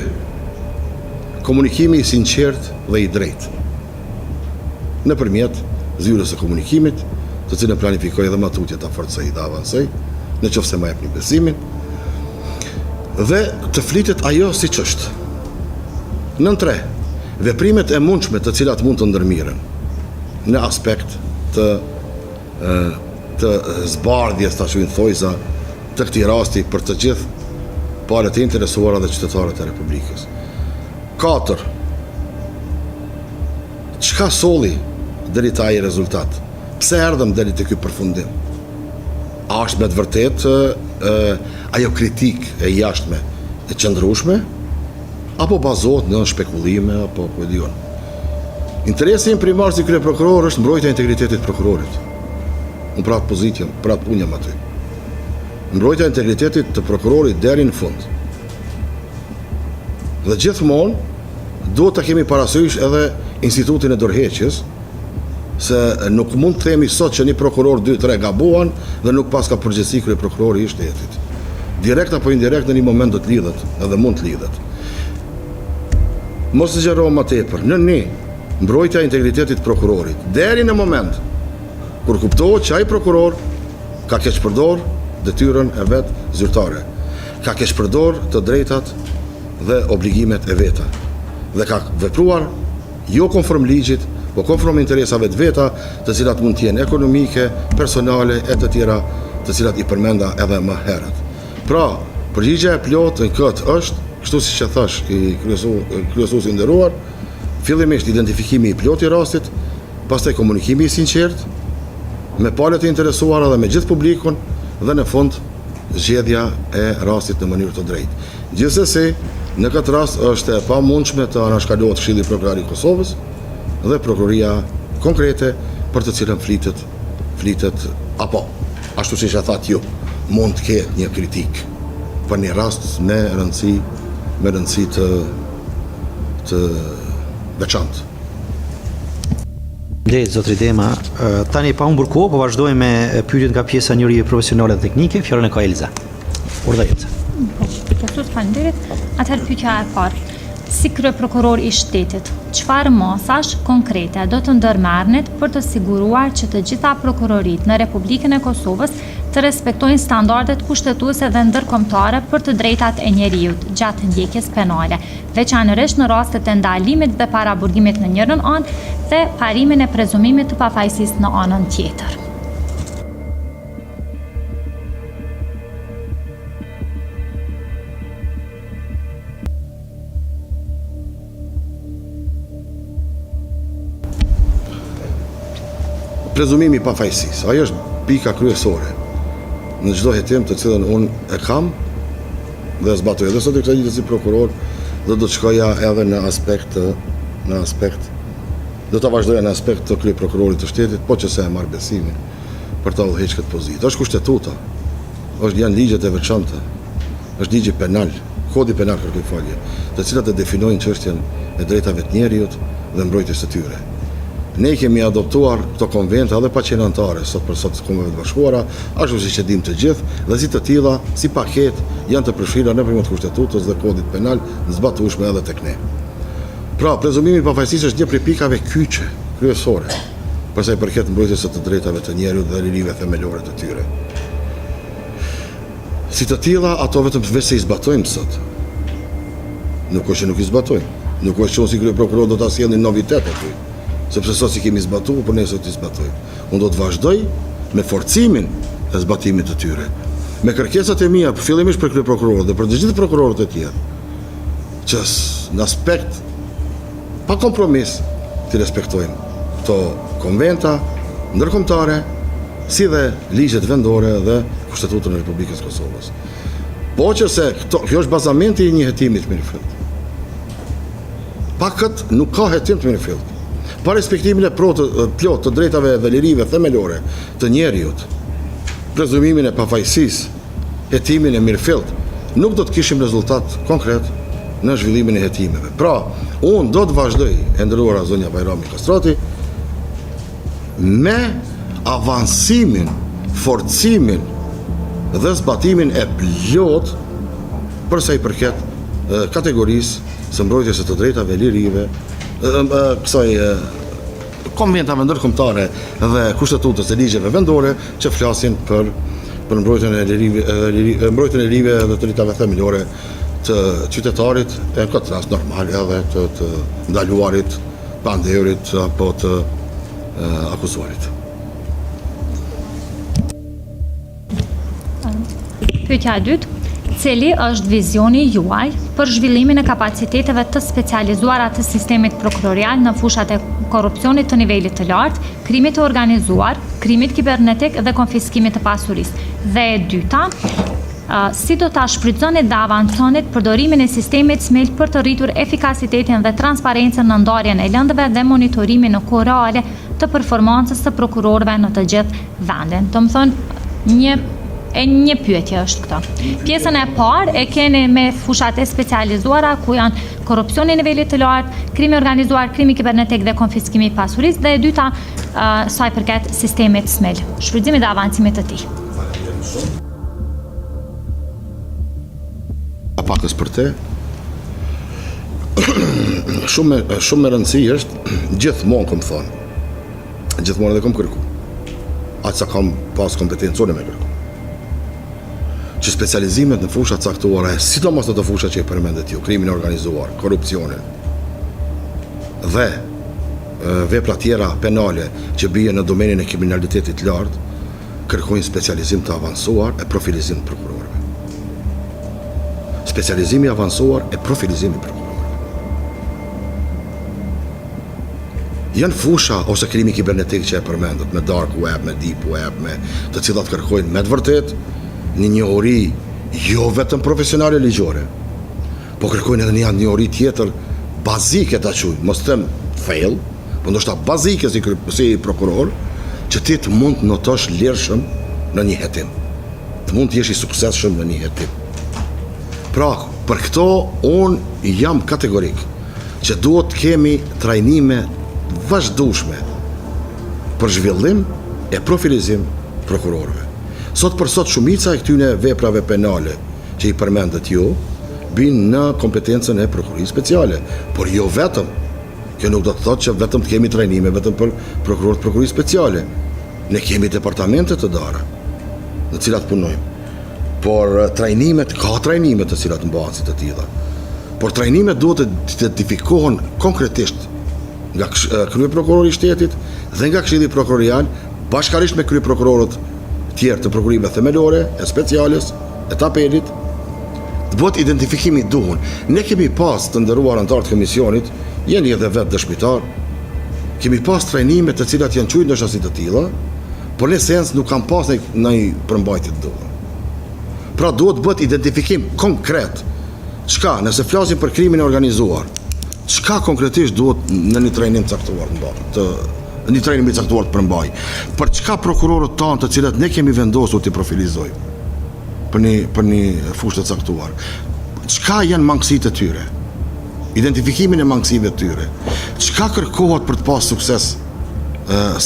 komunikimi i sinqertë dhe i drejtë. Nëpërmjet zyrës së komunikimit, të cilën planifikoj edhe më tutje ta forcoj dhe avancoj, në qoftë se ma jepni besimin, dhe të flitet ajo siç është. Nën tre, veprimet e mundshme të cilat mund të ndërmirren në aspekt të të zbardhjes, ta quajmë thojza, të këtij rasti për të gjithë palët e interesuara dhe qytetarët e Republikës. 4. Çka solli deri te ai rezultat? Pse erdhëm deri te ky përfundim? A është me të vërtetë ajo kritikë e jashtme e qëndrueshme apo bazohet në spekulime apo ku e di unë? Interesi im primar si kryeprokuror është mbrojtja e integritetit të prokurorit. Unë për atë pozitë jam, për atë punë jam aty. Mbrojtja e integritetit të prokurorit deri në fund. Dhe gjithmonë duhet ta kemi parasysh edhe institutin e dorëheqjes, se nuk mund të themi sot që një prokuror 2-3 gabuan dhe nuk paska përgjegjësi kryeprokurori i shtetit. Direkt apo indirekt në një moment do të lidhet, edhe mund të lidhet. Mos zgjerohem më tepër. Nën një, mbrojtja e integritetit të prokurorit, deri në moment kur kuptohet që ai prokuror ka keqpërdor detyrën e vet zyrtare, ka keqpërdor të drejtat dhe obligimet e veta dhe ka vepruar jo konform ligjit, po konform interesave të veta, të cilat mund të jenë ekonomike, personale e të tjera, të cilat i përmenda edhe më herët. Pra, përgjigja e plotë në këtë është, kështu siç e thash i kryesues i nderuar, fillimisht identifikimi i plotë i rastit, pastaj komunikimi i sinqertë me palët e interesuara dhe me gjithë publikun dhe në fund zgjedhja e rastit në mënyrë të drejtë. Gjithsesi, në këtë rast është e pamundshme të anashkalohet Këshilli Prokurorial i Kosovës dhe prokuroria konkrete për të cilën flitet flitet apo ashtu siç e thatë ju, mund të ketë një kritikë për një rast me rëndësi me rëndësi të të veçantë. Faleminderit zotri Dema. Tani pa humbur kohë, po vazhdojmë me pyetjet nga pjesa e njohurive profesionale dhe teknike. Fjalën e ka Elza. Urdhëro Elza. Po, kryesues, faleminderit. Atëherë pyetja e parë. Si kryeprokuror i shtetit, çfarë masash konkrete do të ndërmerrnit për të siguruar që të gjitha prokuroritë në Republikën e Kosovës të. të respektojnë standardet kushtetuese dhe ndërkombëtare për të drejtat e njeriut gjatë ndjekjes penale, veçanërisht në rastet e ndalimit dhe paraburgimit në njërën anë dhe parimin e prezumimit të pafajësisë në anën tjetër. Prezumimi i pafajësisë, ajo është pika kryesore në çdo hetim të cilën unë e kam dhe e zbatoj edhe sot e kësaj dite si prokuror dhe do të shkoja edhe në aspekt të në aspekt do ta vazhdoja në aspekt të kryeprokurorit të shtetit, po që se e marr besimin për ta udhëheq këtë pozitë. Është kushtetuta, është janë ligjet e veçanta, është ligji penal, kodi penal kërkoj falje, të cilat e definojnë çështjen e drejtave të njeriut dhe mbrojtjes së tyre. Ne i kemi adoptuar këto konventa edhe pa qenë anëtare sot për sot të Kombeve të Bashkuara, ashtu siç e dimë të gjithë, dhe si të tilla, si paketë, janë të përfshira nëpërmjet Kushtetutës dhe Kodit Penal, të zbatueshme edhe tek ne. Pra, prezumimi i pafajësisë është një prej pikave kyçe, kryesore, për sa i përket mbrojtjes së të drejtave të njeriut dhe lirive themelore të tyre. Si të tilla, ato vetëm veçse i zbatojmë sot. Nuk është që nuk i zbatojmë. Nuk është që unë si kryeprokuror do ta sjell një novitet aty. Sepse sot s'i kemi zbatu, por nesër do t'i zbatojmë. Unë do të vazhdoj me forcimin e zbatimit të tyre. Me kërkesat e mia, fillimisht për kryeprokurorët dhe për të gjithë prokurorët e tjerë, që në aspekt pa kompromis t'i respektojmë këto konventa ndërkombëtare si dhe ligjet vendore dhe Kushtetutën e Republikës së Kosovës. Po që se këto, kjo është bazamenti i një hetimi të mirëfilltë. Pa këtë nuk ka hetim të mirëfilltë. Pa respektimin e plotë të drejtave dhe lirive themelore të njeriut, prezumimin e pafajësisë, hetimin e mirëfilltë, nuk do të kishim rezultat konkret në zhvillimin e hetimeve. Pra, unë do të vazhdoj, e nderuara zonja Bajrami Kastrati, me avansimin, forcimin dhe zbatimin e plotë për sa i përket kategorisë së mbrojtjes së të drejtave, lirive, kësaj konventave ndërkombëtare dhe kushtetutës e ligjeve vendore që flasin për për mbrojtjen e lirive dhe mbrojtjen e lirive dhe të drejtave themelore të qytetarit, e në këtë rast normal edhe të, të ndaluarit, pandehurit apo të akuzuarit. Pyetja e dytë, cili është vizioni juaj për zhvillimin e kapaciteteve të specializuara të sistemit prokurorial në fushat e korrupsionit të nivelit të lartë, krimit të organizuar, krimit kibernetik dhe konfiskimit të pasurisë? Dhe e dyta, si do ta shfrytëzonit dhe avanconit përdorimin e sistemit SMIL për të rritur efikasitetin dhe transparencën në ndarjen e lëndëve dhe monitorimin në kohë reale të performancës së prokurorëve në të gjithë vendin. Domethënë, një e një pyetje është këto. Pjesën e parë e keni me fushat e specializuara ku janë korrupsioni i nivelit të lartë, krimi i organizuar, krimi kibernetik dhe konfiskimi i pasurisë dhe e dyta sa i përket sistemit SMIL, shfrytëzimit dhe avancimit të tij. Faleminderit shumë. Pakës për te. Shumë shumë me rëndësi është gjithmonë kom thonë. Gjithmonë edhe kom kërku. Aq sa kam pas kompetencë unë me kërku. Që specializimet në fusha të caktuara, e sidomos në ato fusha që i përmendet ju, krimin e organizuar, korrupsionin dhe vepra tjera penale që bien në domenin e kriminalitetit të lartë, kërkojnë specializim të avancuar e profilizim të prokurorëve. Specializim i avancuar e profilizim i prokurorëve. Janë fusha ose krimi kibernetik që e përmendët me dark web, me deep web, me të cilat kërkojnë me të vërtet një njohuri jo vetëm profesionale ligjore, po kërkojnë edhe një njohuri tjetër bazike ta quaj, mos them thellë, po ndoshta bazike si, si prokuror, që ti të mund të notosh lirshëm në një hetim. Të mund të jesh i suksesshëm në një hetim. Pra, për këto unë jam kategorik që duhet të kemi trajnime vazhdueshme për zhvillim e profilizim prokurorëve. Sot për sot shumica e këtyne veprave penale që i përmendët ju, bin në kompetencën e prokurorisë speciale, por jo vetëm. Kjo nuk do të thotë që vetëm të kemi trajnime vetëm për prokurorët e prokurorisë speciale. Ne kemi departamente të dara. në të cilat punojmë. Por trajnimet, ka trajnime të cilat mbahen si të tilla. Por trajnimet duhet të identifikohen konkretisht nga kryeprokurori i shtetit dhe nga Këshilli Prokurorial, bashkarisht me kryeprokurorët tjerë të prokurorive themelore, e speciales, e të apelit, të bëhet identifikimi i duhur. Ne kemi pas të nderuar anëtarë të komisionit, jeni edhe vetë dëshmitar, kemi pas trajnime të cilat janë quajtur ndoshta si të tilla, por në esencë nuk kanë pas një përmbajtje të duhur. Pra duhet të bëhet identifikim konkret. Çka, nëse flasim për krimin e organizuar, çka konkretisht duhet në një trajnim të caktuar të mbahet, të një trajnim i caktuar të përmbajë. Për çka prokurorët tanë të cilët ne kemi vendosur t'i profilizojmë për një për një fushë të caktuar. Çka janë mangësitë e tyre? Identifikimin e mangësive të tyre. Çka kërkohet për të pas sukses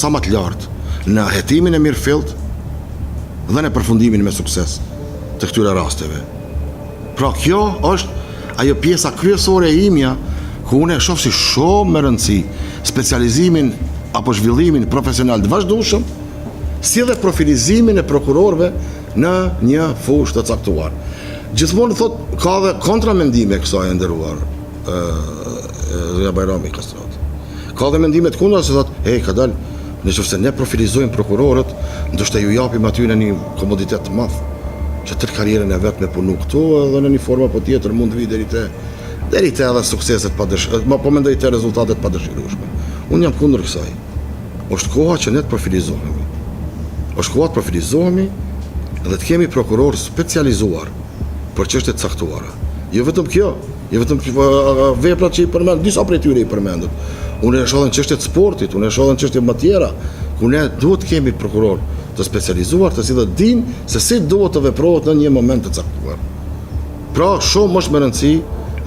sa më të lartë në hetimin e mirëfillt dhe në përfundimin me sukses të këtyre rasteve. Pra kjo është ajo pjesa kryesore e imja ku unë e shoh si shumë me rëndësi specializimin apo zhvillimin profesional të vazhdueshëm, si dhe profilizimin e prokurorëve në një fushë të caktuar. Gjithmonë thot ka dhe kontramendime kësaj e nderuar zonja Bajrami Kastrati. Ka dhe mendime të kundra se thot, ej, ka dal, në qoftë se ne profilizojmë prokurorët, ndoshta ju japim aty në një komoditet të madh, që tërë karrierën e vet me punu këtu edhe në një formë apo tjetër mund të vi deri te deri te edhe sukseset pa dësh, ma po mendoj te rezultatet padëshirueshme. Unë jam kundër kësaj. Është koha që ne të profilizohemi. Është koha të profilizohemi dhe të kemi prokurorë specializuar për çështje të caktuara. Jo vetëm kjo, jo vetëm veprat që i përmend, disa prej tyre i përmendët. Unë e shoh edhe në çështje të sportit, unë e shoh edhe në çështje më tjera, ku ne duhet të kemi prokurorë të specializuar, të cilët dinë se si duhet të veprohet në një moment të caktuar. Pra, shumë është me rëndësi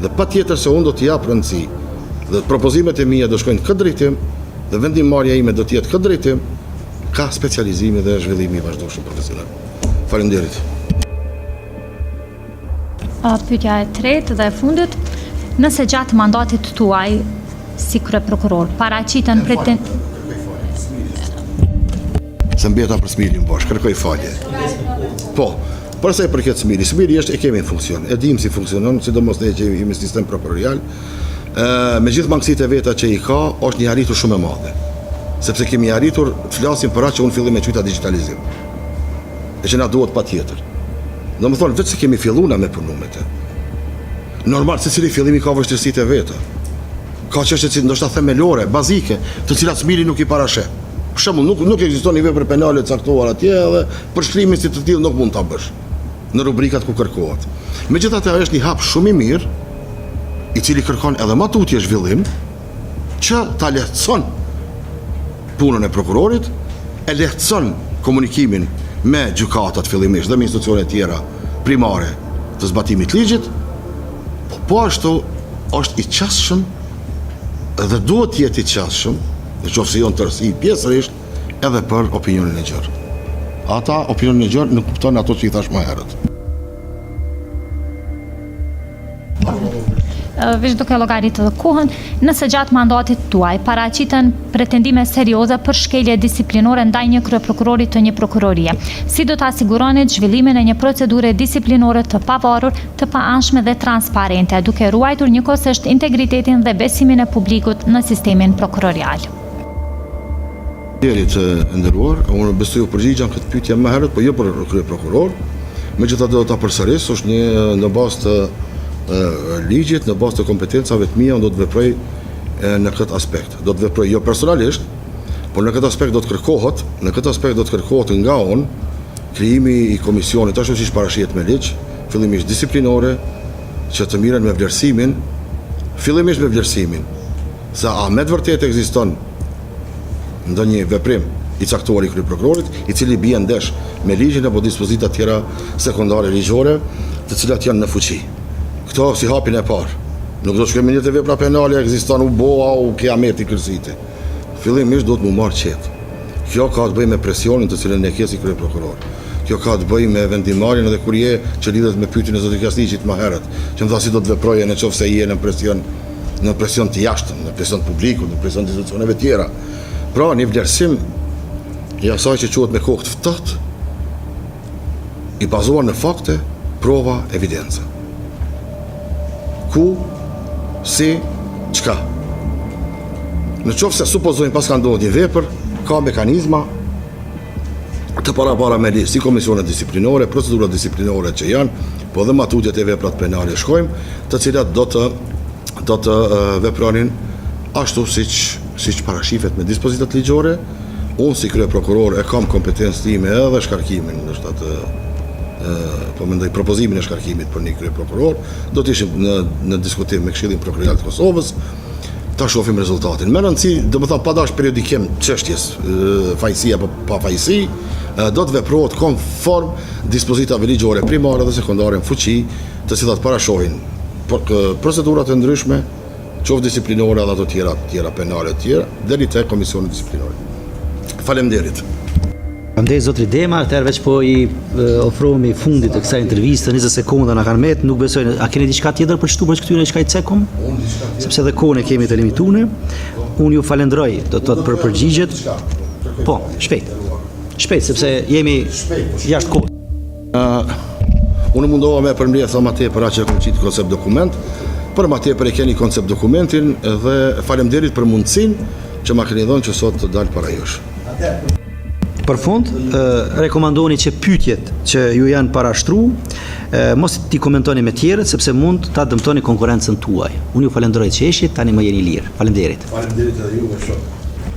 dhe patjetër se unë do t'i jap rëndësi dhe propozimet e mia do shkojnë në këtë drejtim dhe vendimmarrja ime do të jetë këtë drejtim, ka specializimi dhe zhvillimi i vazhdueshëm profesional. Faleminderit. Pyetja e tretë dhe e fundit, nëse gjatë mandatit tuaj si kryeprokuror paraqiten preten Se mbeta për Smilin bosh, kërkoj falje. Po, për sa i përket Smilit, Smili është e kemi në funksion, e dim si funksionon, sidomos ne që jemi sistem prokurorial, me gjithë mangësitë e veta që i ka, është një arritur shumë e madhe. Sepse kemi arritur të flasim për atë që unë fillim e quajta digitalizim. E që na duhet patjetër. Domethënë, veç se kemi fillu na me punu me të. Normal, secili fillim i ka vështirësitë e veta. Ka çështje që ndoshta themelore, bazike, të cilat Smili nuk i parasheh. Për shembull, nuk nuk ekziston një vepër penale e caktuar atje edhe përshkrimin si të tillë nuk mund ta bësh në rubrikat ku kërkohet. Megjithatë, ajo është një hap shumë i mirë, i cili kërkon edhe më tutje zhvillim, që ta lehtëson punën e prokurorit, e lehtëson komunikimin me gjykatat fillimisht dhe me institucionet tjera primare të zbatimit të ligjit, po po ashtu është i qasshëm dhe duhet të jetë i qasshëm, në qoftë se jo në tërësi, pjesërisht, edhe për opinionin e gjerë. Ata opinionin e gjerë nuk kupton ato që i thash më herët. Veç duke llogaritë edhe kohën, nëse gjatë mandatit tuaj paraqiten pretendime serioze për shkelje disiplinore ndaj një kryeprokurori të një prokurorie, si do ta siguronit zhvillimin e një procedure disiplinore të pavarur, të paanshme dhe transparente, duke ruajtur njëkohësisht integritetin dhe besimin e publikut në sistemin prokurorial? Faleminderit e nderuar, unë besoj u përgjigja në këtë pyetje më herët, po jo për kryeprokuror. Megjithatë do ta përsëris, është një në bazë të ligjit, në bazë të kompetencave të mia, unë do të veproj në këtë aspekt. Do të veproj jo personalisht, por në këtë aspekt do të kërkohet, në këtë aspekt do të kërkohet nga unë krijimi i komisionit ashtu siç parashihet me ligj, fillimisht disiplinore, që të mirren me vlerësimin, fillimisht me vlerësimin se a me të vërtetë ekziston ndonjë veprim i caktuar i kryeprokurorit, i cili bie ndesh me ligjin apo dispozita tjera sekondare ligjore, të cilat janë në fuqi. Këto si hapin e parë. Nuk do të shkojmë në të vepra penale, ekziston u boa, u kiameti kërsiti. Fillimisht duhet mu marrë qetë. Kjo ka të bëjë me presionin të cilën e ke si kryeprokuror. Kjo ka të bëjë me vendimmarrjen edhe kur je që lidhet me pyetjen e zotit Krasniqit më herët, që më tha si do të veproje në qoftë se je në presion në presion të jashtëm, në presion të publikut, në presion të institucioneve tjera. Pra, një vlerësim i asaj që quhet me kokë të ftohtë, I bazuar në fakte, prova, evidenca. Ku, si, çka. Në qoftë se supozojmë paska ndodhur një vepër, ka mekanizma të parapara me ligj, si komisionet disiplinore, procedurat disiplinore që janë, po dhe ma tutje te veprat penale shkojmë, të cilat do të do të vepronin ashtu siç siç parashihet me dispozitat ligjore. Unë si kryeprokuror e kam kompetencë time edhe shkarkimin, ndoshta të po mendoj propozimin e shkarkimit për një kryeprokuror, do të ishim në në diskutim me Këshillin Prokurorial të Kosovës, ta shohim rezultatin. Me rëndësi, domethënë pa dash prejudikim çështjes, fajësi apo pafajësi, do të veprohet konform dispozitave ligjore primare dhe sekondare në fuqi, të cilat parashohin procedurat e ndryshme, qoftë disiplinore edhe ato tjera, tjera penale të tjera, deri te komisioni disiplinor. Faleminderit. Faleminderit zotri Dema, atëherë veç po i ofrohemi fundit të kësaj interviste, 20 sekonda na kanë met, nuk besoj, a keni diçka tjetër për shtu përveç këtyre çka i cekëm? Sepse edhe kohën e kemi të limitune. Unë ju falenderoj, do të thotë për përgjigjet. Po, shpejt. Shpejt sepse jemi jashtë kohës. Unë mundova me përmbledh sa ma tepër atë që e kom qitë koncept dokument, për ma tepër e keni koncept dokumentin dhe faleminderit për mundësinë që ma keni dhënë që sot të dal para jush. Për fund, rekomandoni që pyetjet që ju janë parashtru, mos t'i komentoni me tjerët, sepse mund ta dëmtoni konkurrencën tuaj. Unë ju falenderoj që ishit, tani më jeni lirë. Faleminderit. Faleminderit edhe juve shumë.